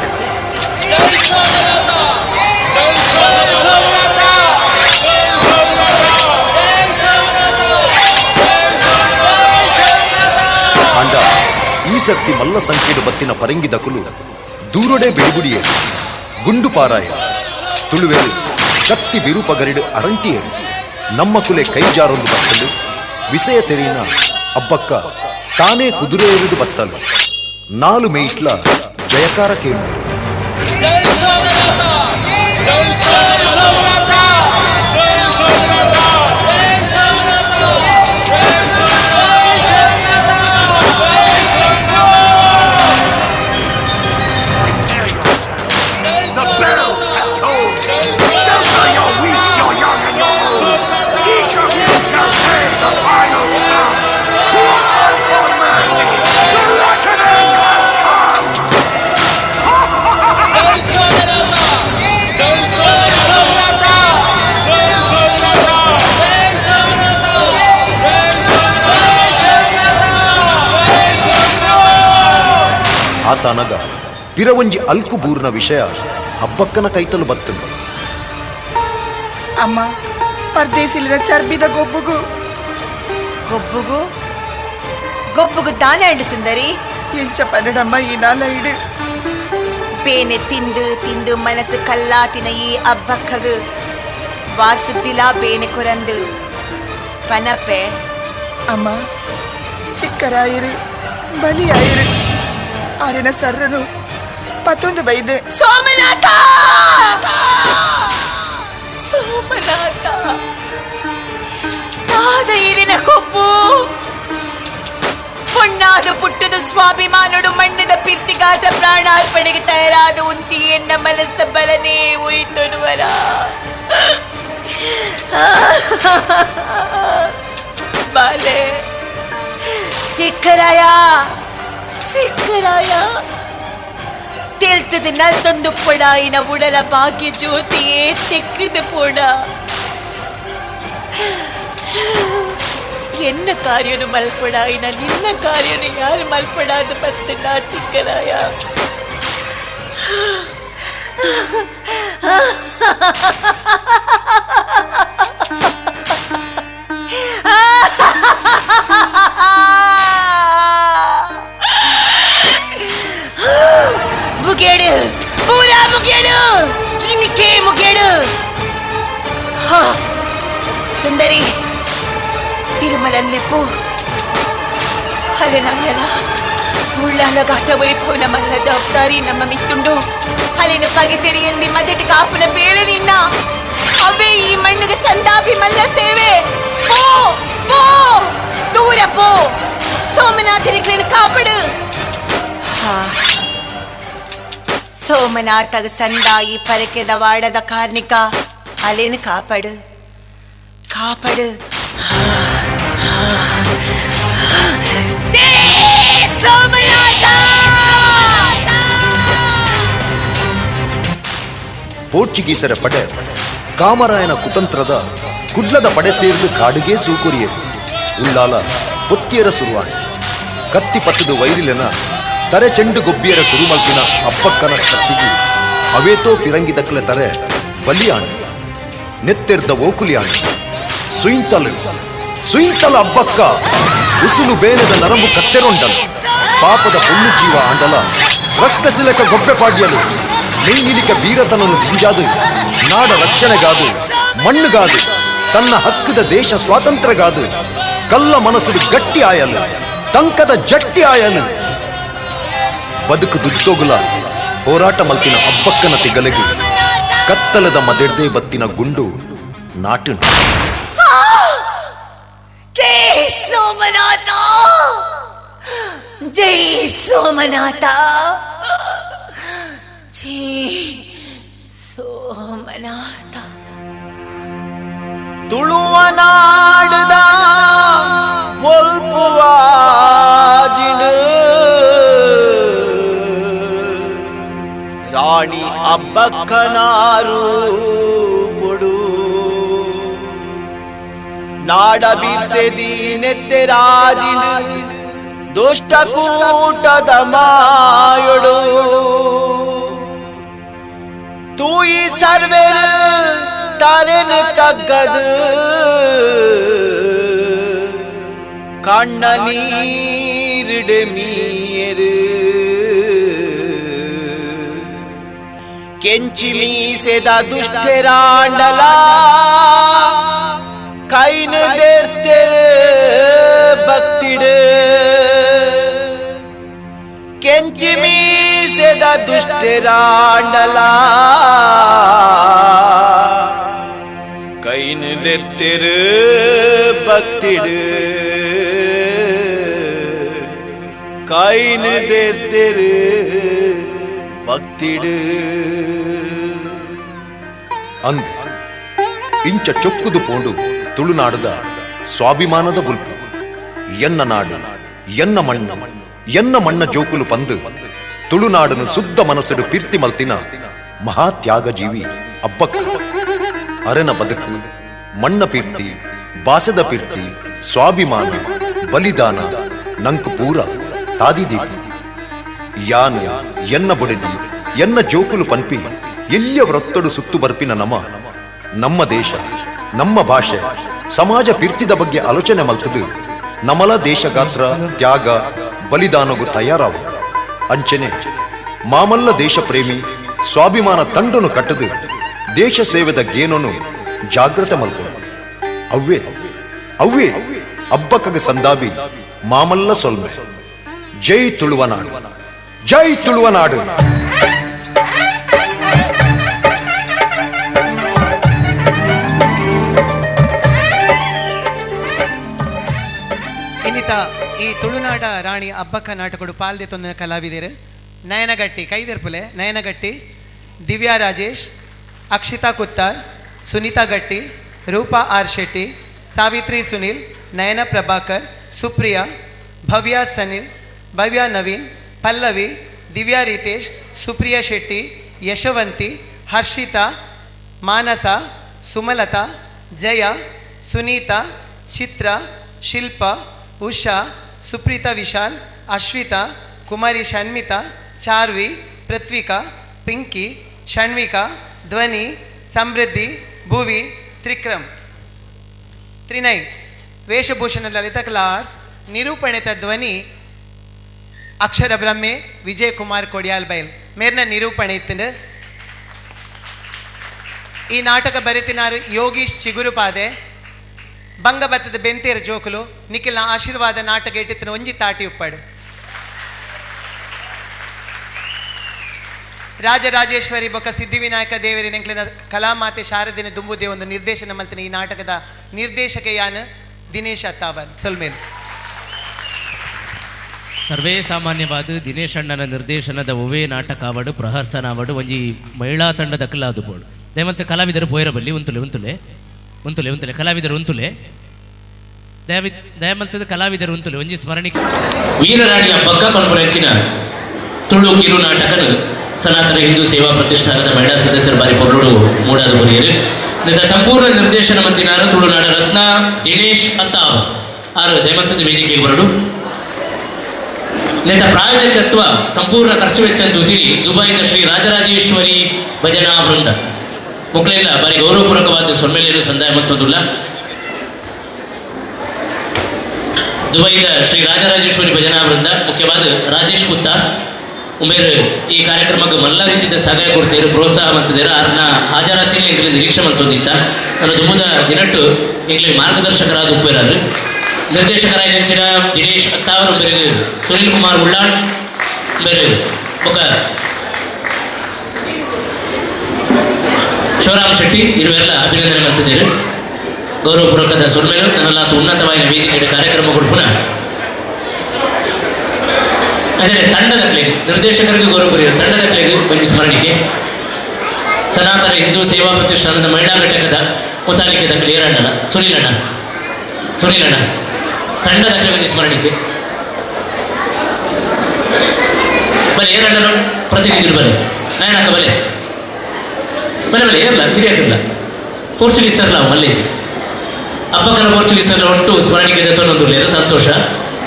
ಆಂಡ ಈ ಸರ್ತಿ ಮಲ್ಲ ಸಂಖ್ಯೆಡು ಬತ್ತಿನ ಪರಂಗಿದಕುಲು ದೂರೊಡೆ ಬೆಡಿಬುಡಿಯರು ಗುಂಡು ಪಾರಾಯ ತುಳುವೆರು ಕತ್ತಿ ಬಿರುಪಗರಿಡು ಅರಂಟಿಯರು ನಮ್ಮ ಕುಲೆ ಕೈಜಾರೊಂದು ಬತ್ತಲು ವಿಸಯ ತೆರೀನ ಅಬ್ಬಕ್ಕ ತಾನೇ ಕುದುರೆ ಎರಿದು ಬತ್ತಲು ನಾಲು ಮೇಯ್ಟ್ಲ ಜಯಕಾರ ಕೇಳು. ಆತನಗ ಪಿರವಂಜಿ ಅಲ್ಕುಬೂರ್ನ ವಿಷಯ ಹಬ್ಬಕ್ಕನ ಕೈತಲು ಬತ್ತನು. ಅಮ್ಮ, ಪರ್ದೇಸಿಲಿನ ಚರ್ಬಿದ ಗೊಬ್ಬುಗು ಗೊಬ್ಬುಗು ಗೊಬ್ಬುಗು ದಾನೆ ಅಂಡು ಸುಂದರಿ. ಎಂಚ ಪನ್ನಡಮ್ಮ ಈ ನಾಲ ಇಡು. ಬೇನೆ ತಿಂದು ತಿಂದು ಮನಸ್ಸು ಕಲ್ಲಾತಿನ ಈ ಅಬ್ಬಕ್ಕಗು ವಾಸುದ್ದಿಲಾ ಬೇನೆ ಕೊರಂದು ಪನಪೆ. ಅಮ್ಮ, ಚಿಕ್ಕರಾಯರು ಬಲಿಯಾಯರು ಆರಿನ ಸರ್ರನು ಪತ್ತೊಂದು ಬೈದೆ. ಸೋಮನಾಥ, ಸೋಮನಾಥ, ತಾದ ಈರಿನ ಕೊಬ್ಬು ಪೊಣ್ಣಾದ ಪುಟ್ಟದ ಸ್ವಾಭಿಮಾನೋಡು ಮಣ್ಣದ ಪಿರ್ತಿಗಾದ ಪ್ರಾಣಾರ್ಪಣೆಗೆ ತಯಾರಾದ ಉಂತಿ ಎನ್ನ ಮನಸ್ಸ ಬಲನೇ ಉಯ್ತನುವರ. ಬಾಲೆ ಚಿಕ್ಕರಾಯ, ಚಿಕ್ಕರಾಯ, ತೆಲ್ತದ ನಲ್ತೊಂದು ಪೊಡಾಯಿನ ಉಡಲ ಭಾಗ್ಯ ಜ್ಯೋತಿಯೇ ತೆಕ್ಕದ ಪೋಡ. ಎನ್ನ ಕಾರ್ಯನು ಮಲ್ಪಡಾಯಿನ ನಿನ್ನ ಕಾರ್ಯನು ಯಾರು ಮಲ್ಪಡಾದ ಬತ್ತನ ಚಿಕ್ಕರಾಯ. ಮುಗೇಡು, ಪೂರಾ ಮುಗೇಡು, ಇನ್ನಿಕೆ ಮುಗೇಡು. ಸುಂದರಿ ತಿರುಮಲನ್ನೆಪ್ಪು ಅಲೆ ನಮ್ಮಲ ಮುಳ್ಳಾಲ ಗಾಟ ಒಲಿಪೋನ ಮಲ್ಲ ಜವಾಬ್ದಾರಿ ನಮ್ಮ ಮಿತ್ತುಂಡು. ಅಲೆನ ಪಗೆ ತೆರೆಯಂದಿ ಮದಟಿ ಕಾಪುನ ಬೇಳೆ ನಿನ್ನ ಅವೇ ಈ ಮಣ್ಣಿಗೆ ಸಂದಾಪಿ ಮಲ್ಲ ಸೇವೆ. ಪೋ ಪೋ ದೂರ ಪೋ, ಸೋಮನಾಥನಿಗ್ಲೇನು ಕಾಪಡು. ಸೋಮನಾಥಗ ಸಂದಾಯಿ ಪರಕೆದ ವಾಡದ ಕಾರ್ನಿಕ ಅಲೇನು ಕಾಪಾಡು ಕಾಪಾಡು. ಜೈ ಸೋಮನಾಥ! ಪೋರ್ಚುಗೀಸರ ಪಡೆ ಕಾಮರಾಯನ ಕುತಂತ್ರದ ಕುಡ್ಲದ ಪಡೆ ಸೇರಿದು ಕಾಡಿಗೆ ಸೂಕುರಿಯರು. ಉಳ್ಳಾಲ ಪೊತ್ತಿಯರ ಸುರುವಾಣ ಕತ್ತಿ ಪತ್ತದು ವೈರಿಲೆನ ತರೆ ಚೆಂಡು ಗೊಬ್ಬಿಯರ ಸುರುಮಲ್ತಿನ ಅಪ್ಪಕ್ಕನ ಕತ್ತಿಗೆ ಅವೇತೋ ಫಿರಂಗಿ ದಕ್ಲೆ ತರೆ ಬಲಿಯಾಣ ನೆತ್ತೆರ್ದ ಓಕುಲಿಯಾಣ. ಸುಯಿಂತಲು ಸುಯಿಂತಲ ಅಬ್ಬಕ್ಕ ಉಸುಲು ಬೇನೆದ ನರಂಬು ಕತ್ತೆರೊಂಡಲು ಪಾಪದ ಪೊಣ್ಣು ಜೀವ ಆಂಡಲ ರಕ್ತ ಸಿಲಕ ಗೊಬ್ಬೆ ಪಾಡ್ಯಲು ಮೇಯ್ನಿಲಿಕ ವೀರತನನು ದಿಂಜಾದು ನಾಡ ರಕ್ಷಣೆಗಾದು ಮಣ್ಣುಗಾದು ತನ್ನ ಹಕ್ಕದ ದೇಶ ಸ್ವಾತಂತ್ರ್ಯಗಾದು ಕಲ್ಲ ಮನಸ್ಸು ಗಟ್ಟಿ ಆಯಲು ತಂಕದ ಜಟ್ಟಿ ಆಯಲು ಬದುಕು ದುದ್ದೋಗುಲ ಹೋರಾಟ ಮಲ್ತಿನ ಅಬ್ಬಕ್ಕನ ತಿಗಲೆಗು ಕತ್ತಲದ ಮದೆಡ್ದೆ ಬತ್ತಿನ ಗುಂಡು ನಾಟು. ಜೈ ಸೋಮನಾಥ, ಜೈ ಸೋಮನಾಥ, ಜೈ ಸೋಮನಾಥ. ತುಳುವ ನಾಡದ ಪೊಲ್ಪುವಾಜಿಡು ರಾಣಿ ಅಬ್ಬಕ್ಕನಾರು ಪೊಡು ನಾಡ ಬಿರ್ಸೆದಿ ನೆತ್ತೆರಾಜಿಡು ದುಷ್ಟಕೂಟದ ಮಾಯೊಡು ತೂಯಿ ಸರ್ವೆರು ತಲೆನು ತಗ್ಗದು ಕಣ್ಣ ನೀರಿಡೆ ಮೀಯರು ಕೆಂಚಿ ಮೀಸೆದ ದುಷ್ಟೆರಾಂಡಲ ಕೈನು ದೇರ್ತೆರು ಭಕ್ತಿಡು ಕೆಂಚಿ ಮೀಸೆದ ದುಷ್ಟೆರಾಂಡಲ ಕೈನು ದೇರ್ತೆರು ಭಕ್ತಿಡು ಕೈನು ದೇರ್ತೆರು ಭಕ್ತಿಡು. ಅಂದ್ ಇಂಚ ಚೊಕ್ಕುದು ಪೋಂಡು ತುಳುನಾಡದ ಸ್ವಾಭಿಮಾನದ ಬುಲ್ಪು. ಎನ್ನ ನಾಡು ಎನ್ನ ಮಣ್ಣ ಎನ್ನ ಮಣ್ಣ ಜೋಕುಲು ಪಂದು ತುಳುನಾಡನು ಶುದ್ಧ ಮನಸ್ಸುಡು ಪಿರ್ತಿ ಮಲ್ತಿನ ಮಹಾತ್ಯಾಗ ಜೀವಿ ಅಬ್ಬಕ್ಕ. ಅರೆನ ಬದುಕು ಮಣ್ಣ ಪಿರ್ತಿ ಬಾಸದ ಪಿರ್ತಿ ಸ್ವಾಭಿಮಾನ ಬಲಿದಾನ ನಂಕು ಪೂರ ತಾದಿದೀಪ. ಯಾನು ಎನ್ನ ಬೊಡೆದಿ ಎನ್ನ ಜೋಕುಲು ಪನ್ಪಿ ಎಲ್ಲಿಯ ವ್ರತ್ತಡು ಸುತ್ತು ಬರ್ಪಿನ ನಮ ನಮ್ಮ ದೇಶ ನಮ್ಮ ಭಾಷೆ ಸಮಾಜ ಪಿರ್ತಿದ ಬಗ್ಗೆ ಆಲೋಚನೆ ಮಲ್ತದು ನಮಲ ದೇಶಗಾತ್ರ ತ್ಯಾಗ ಬಲಿದಾನಗು ತಯಾರಾವ. ಅಂಚನೆ ಮಾಮಲ್ಲ ದೇಶ ಪ್ರೇಮಿ ಸ್ವಾಭಿಮಾನ ತಂಡನು ಕಟ್ಟದು ದೇಶ ಸೇವೆದ ಗೇನನು ಜಾಗೃತೆ ಮಲ್ಪು. ಅವ್ವೇ ಅವ್ವೇ ಅಬ್ಬಕ್ಕಗ ಸಂದಾವಿ ಮಾಮಲ್ಲ ಸೊಲ್ಮೆ. ಜೈ ತುಳುವನಾಡು, ಜೈ ತುಳುವನಾಡು. ಇನ್ನಿತ ಈ ತುಳುನಾಡ ರಾಣಿ ಅಬ್ಬಕ್ಕ ನಾಟಕಡು ಪಾಲ್ದೆ ತೊಂದ ಕಲಾವಿದರು ನಯನಗಟ್ಟಿ ಕೈದೆರ್ಪುಲೆ ನಯನಗಟ್ಟಿ, ದಿವ್ಯಾ ರಾಜೇಶ್, ಅಕ್ಷಿತಾ ಕುತ್ತಾರ್, ಸುನೀತಾ ಗಟ್ಟಿ, ರೂಪಾ ಆರ್ ಶೆಟ್ಟಿ, ಸಾವಿತ್ರಿ ಸುನಿಲ್, ನಯನ ಪ್ರಭಾಕರ್, ಸುಪ್ರಿಯಾ, ಭವ್ಯ ಸನಿಲ್, ಭವ್ಯ ನವೀನ್, ಪಲ್ಲವಿ, ದಿವ್ಯಾ ರಿತೇಶ್, ಸುಪ್ರಿಯಾ ಶೆಟ್ಟಿ, ಯಶವಂತಿ, ಹರ್ಷಿತಾ, ಮಾನಸ, ಸುಮಲತಾ, ಜಯ, ಸುನೀತಾ, ಚಿತ್ರ, ಶಿಲ್ಪಾ, ಉಷಾ, ಸುಪ್ರೀತಾ ವಿಶಾಲ್, ಅಶ್ವಿತಾ, ಕುಮಾರಿ ಷಣ್ಮಿತಾ, ಚಾರ್ವಿ, ಪೃಥ್ವಿಕಾ, ಪಿಂಕಿ, ಷಣ್ವಿಕಾ, ಧ್ವನಿ, ಸಮೃದ್ಧಿ, ಭುವಿ, ತ್ರಿಕ್ರಮ್, ತ್ರಿನಯ್. ವೇಷಭೂಷಣ ಲಲಿತ ಕಲಾ ಆರ್ಟ್ಸ್, ನಿರೂಪಣಿತ ಧ್ವನಿ ಅಕ್ಷರ ಬ್ರಹ್ಮೆ ವಿಜಯ್ ಕುಮಾರ್ ಕೊಡಿಯಾಲ್ ಬೈಲ್ ಮೇರ್ನ ನಿರೂಪಣೆ ಇತ್ತಂಡು. ಈ ನಾಟಕ ಬರೆತಿನಾರು ಯೋಗೀಶ್ ಚಿಗುರುಪಾದೆ, ಬಂಗ ಬತ್ತದ ಬೆಂತೇರ ಜೋಕುಲು ನಿಖಿಲ್ನ ಆಶೀರ್ವಾದ ನಾಟಕ ಇಟ್ಟಿತ್ತಿನ ಒಂಜಿ ತಾಟಿ ಉಪ್ಪಾಡು. ರಾಜರಾಜೇಶ್ವರಿ ಬೊಕ್ಕ ಸಿದ್ಧಿವಿನಾಯಕ ದೇವರಿ ನೆಂಕ್ಲಿನ ಕಲಾಮಾತೆ ಶಾರದಿನ ದುಂಬುದೇ ಒಂದು ನಿರ್ದೇಶನ ಮಲ್ತಿನ ಈ ನಾಟಕದ ನಿರ್ದೇಶಕ ಯಾನ್ ದಿನೇಶ್ ಅತ್ತಾವರ್ ಸೊಲ್ಮೇಲ್. ಸರ್ವೇ ಸಾಮಾನ್ಯವಾದ ದಿನೇಶ್ ಅಣ್ಣನ ನಿರ್ದೇಶನದ ಒವೇ ನಾಟಕ ಆವಡು ಪ್ರಹರ್ಸನ ಆವಡು ಒಂಜಿ ಮಹಿಳಾ ತಂಡದ ಕಲಾದು ಬೋಡು ದಯಮಲ್ತೆ ಕಲಾವಿದರು ಪೋಯರಬಲ್ಲಿ ಉಂತುಲೆ ಉಂತುಲೆ ಉಂತುಲೆ ಉಂತುಲೆ ಕಲಾವಿದರು ಉಂತುಲೆ ದಯಮಲ್ತದ ಕಲಾವಿದರು ಉಂತುಲೆ ಒಂಜಿ ಸ್ಮರಣಿಕೆ. ವೀರರಾಣಿ ಅಬ್ಬಕ್ಕ ಪನ್ಪುನಂಚಿನ ತುಳು ಕಿರು ನಾಟಕನು ಸನಾತನ ಹಿಂದೂ ಸೇವಾ ಪ್ರತಿಷ್ಠಾನದ ಮಹಿಳಾ ಸದಸ್ಯರು ಬಾರಿ ಪೊರ್ಲುಡು ಮೂಡಾದ ಕೊರಿಯರು. ಸಂಪೂರ್ಣ ನಿರ್ದೇಶನ ಮಂತಿನಾರು ತುಳುನಾಡ ರತ್ನ ದಿನೇಶ್ ಅತ್ತಾವ್ ಆರು ದಯಮಲ್ತದ ವೇದಿಕೆಗೆ ಬರಡು. ನೇತ ಪ್ರಾಯೋಜಕತ್ವ ಸಂಪೂರ್ಣ ಖರ್ಚು ವೆಚ್ಚ ತುತಿ ದುಬೈದ ಶ್ರೀ ರಾಜರಾಜೇಶ್ವರಿ ಭಜನಾ ವೃಂದ ಮಕ್ಕಳೆಲ್ಲ ಬಾರಿ ಗೌರವಪೂರ್ವಕವಾದ ಸೊಮ್ಮೆಲೇನು ಸಂದಾಯ ಮತ್ತೊಂದುಲ್ಲ. ದುಬೈದ ಶ್ರೀ ರಾಜರಾಜೇಶ್ವರಿ ಭಜನಾ ವೃಂದ ಮುಖ್ಯವಾದ ರಾಜೇಶ್ ಕುತ್ತಾರ್ ಉಮೇರ್ ಈ ಕಾರ್ಯಕ್ರಮಕ್ಕೆ ಮಲ್ಲ ರೀತಿಯ ಸಹಾಯ ಕೊಡ್ತೇರು, ಪ್ರೋತ್ಸಾಹ ಮಂತಿದ್ದೇರು. ಆರ್ನ ಹಾಜರಾತಿನ ಎಂಗ್ಲಿ ನಿರೀಕ್ಷೆ ಮಂತೊಂದಿತ್ತ ನನ್ನ ದುಮುದ ದಿನಟ್ಟು ಎಂಗ್ಲಿ ಮಾರ್ಗದರ್ಶಕರಾದ ಉಪ್ಪೇರಾರು ನಿರ್ದೇಶಕರಾದ ನೆಂಚಿನ ದಿನೇಶ್ ಅತ್ತಾವರ್ ಉಮೇರಿಗೆ ಸುನಿಲ್ ಕುಮಾರ್ ಉಳ್ಳಾಳ್ ಉಮೇರು ಬೊಕ್ಕ ಶಿವರಾಮ್ ಶೆಟ್ಟಿ ಇರುವೆಲ್ಲ ಅಭಿನಂದನೆ ಮಾಡ್ತಿದ್ದೀರಿ. ಗೌರವಪೂರ್ವಕದ ಸೊಲ್ಮೇಲು ನನ್ನೆಲ್ಲ ಉನ್ನತವಾದ ವೇದಿಕೆ ಕಾರ್ಯಕ್ರಮ ಕೊಡ್ಪುನ ಅದೇ ತಂಡದ ಕ್ಲೇಗ್ ನಿರ್ದೇಶಕರಿಗೆ ಗೌರವ ಬರೆಯುವ ತಂಡದ ಕ್ಲೇಗ್ ಒಂಜಿ ಸ್ಮರಣಿಕೆ. ಸನಾತನ ಹಿಂದೂ ಸೇವಾ ಪ್ರತಿಷ್ಠಾನದ ಮಹಿಳಾ ಘಟಕದ ಮುತಾಲಿಕೆ ದಕ್ಕಲು ಏರಣ್ಣನ ಸುನಿಲಣ್ಣ ಸುನಿಲಣ್ಣ ತಂಡದ ಕ್ಲೇಗ್ ಒಂಜಿ ಸ್ಮರಣಿಕೆ. ಬಲೆ ಏರಣ್ಣನ ಪ್ರತಿನಿಧಿಗಳು ಬಲೆ ನಾಯನಕ್ಕ ಬಲೆ ಬಲೆ ಬಲೆ ಏರ್ಲ ಹಿರಿಯಕಿಲ್ಲ ಪೋರ್ಚುಗೀಸ್ ಸರ್ಲ ಮಲ್ಲೇಜ್ ಅಪ್ಪಕ್ಕನ ಪೋರ್ಚುಗೀಸ್ ಸರ್ಲ ಒಟ್ಟು ಸ್ಮರಣಿಕೆ ತೊನ್ನೊಂದುಲ್ಲೇರು ಸಂತೋಷ.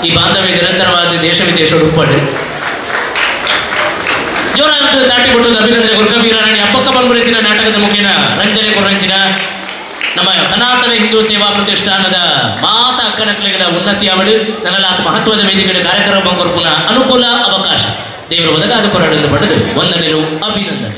ಈ ಬಾಂಧವ್ಯ ನಿರಂತರವಾದ ದೇಶ ವಿದೇಶ ಉಪ್ಪಾಡು ಜೋರಾದ ದಾಟಿ ಕೊಟ್ಟು ಅಭಿನಂದನೆ ಗುರ್ಕವೀರಾಣಿ ಅಬ್ಬಕ್ಕ ಬಂಗುರಚಿನ ನಾಟಕದ ಮುಖೇನ ರಂಜನೆ ಕೊರಂಚಿನ ನಮ್ಮ ಸನಾತನ ಹಿಂದೂ ಸೇವಾ ಪ್ರತಿಷ್ಠಾನದ ಮಾತಾ ಅಕ್ಕನಕ್ಲೆಗಳ ಉನ್ನತಿ ಅವಳು ನನ್ನೆಲ್ಲ ಮಹತ್ವದ ವೇದಿಕೆಯ ಕಾರ್ಯಕ್ರಮ ಬಂಗುರ್ಪುನ ಅನುಕೂಲ ಅವಕಾಶ ದೇವರು ಒದಗಾದ ಕೊರಡೆಂದು ಪಡೆದು ವಂದನೆಲು ಅಭಿನಂದನೆ.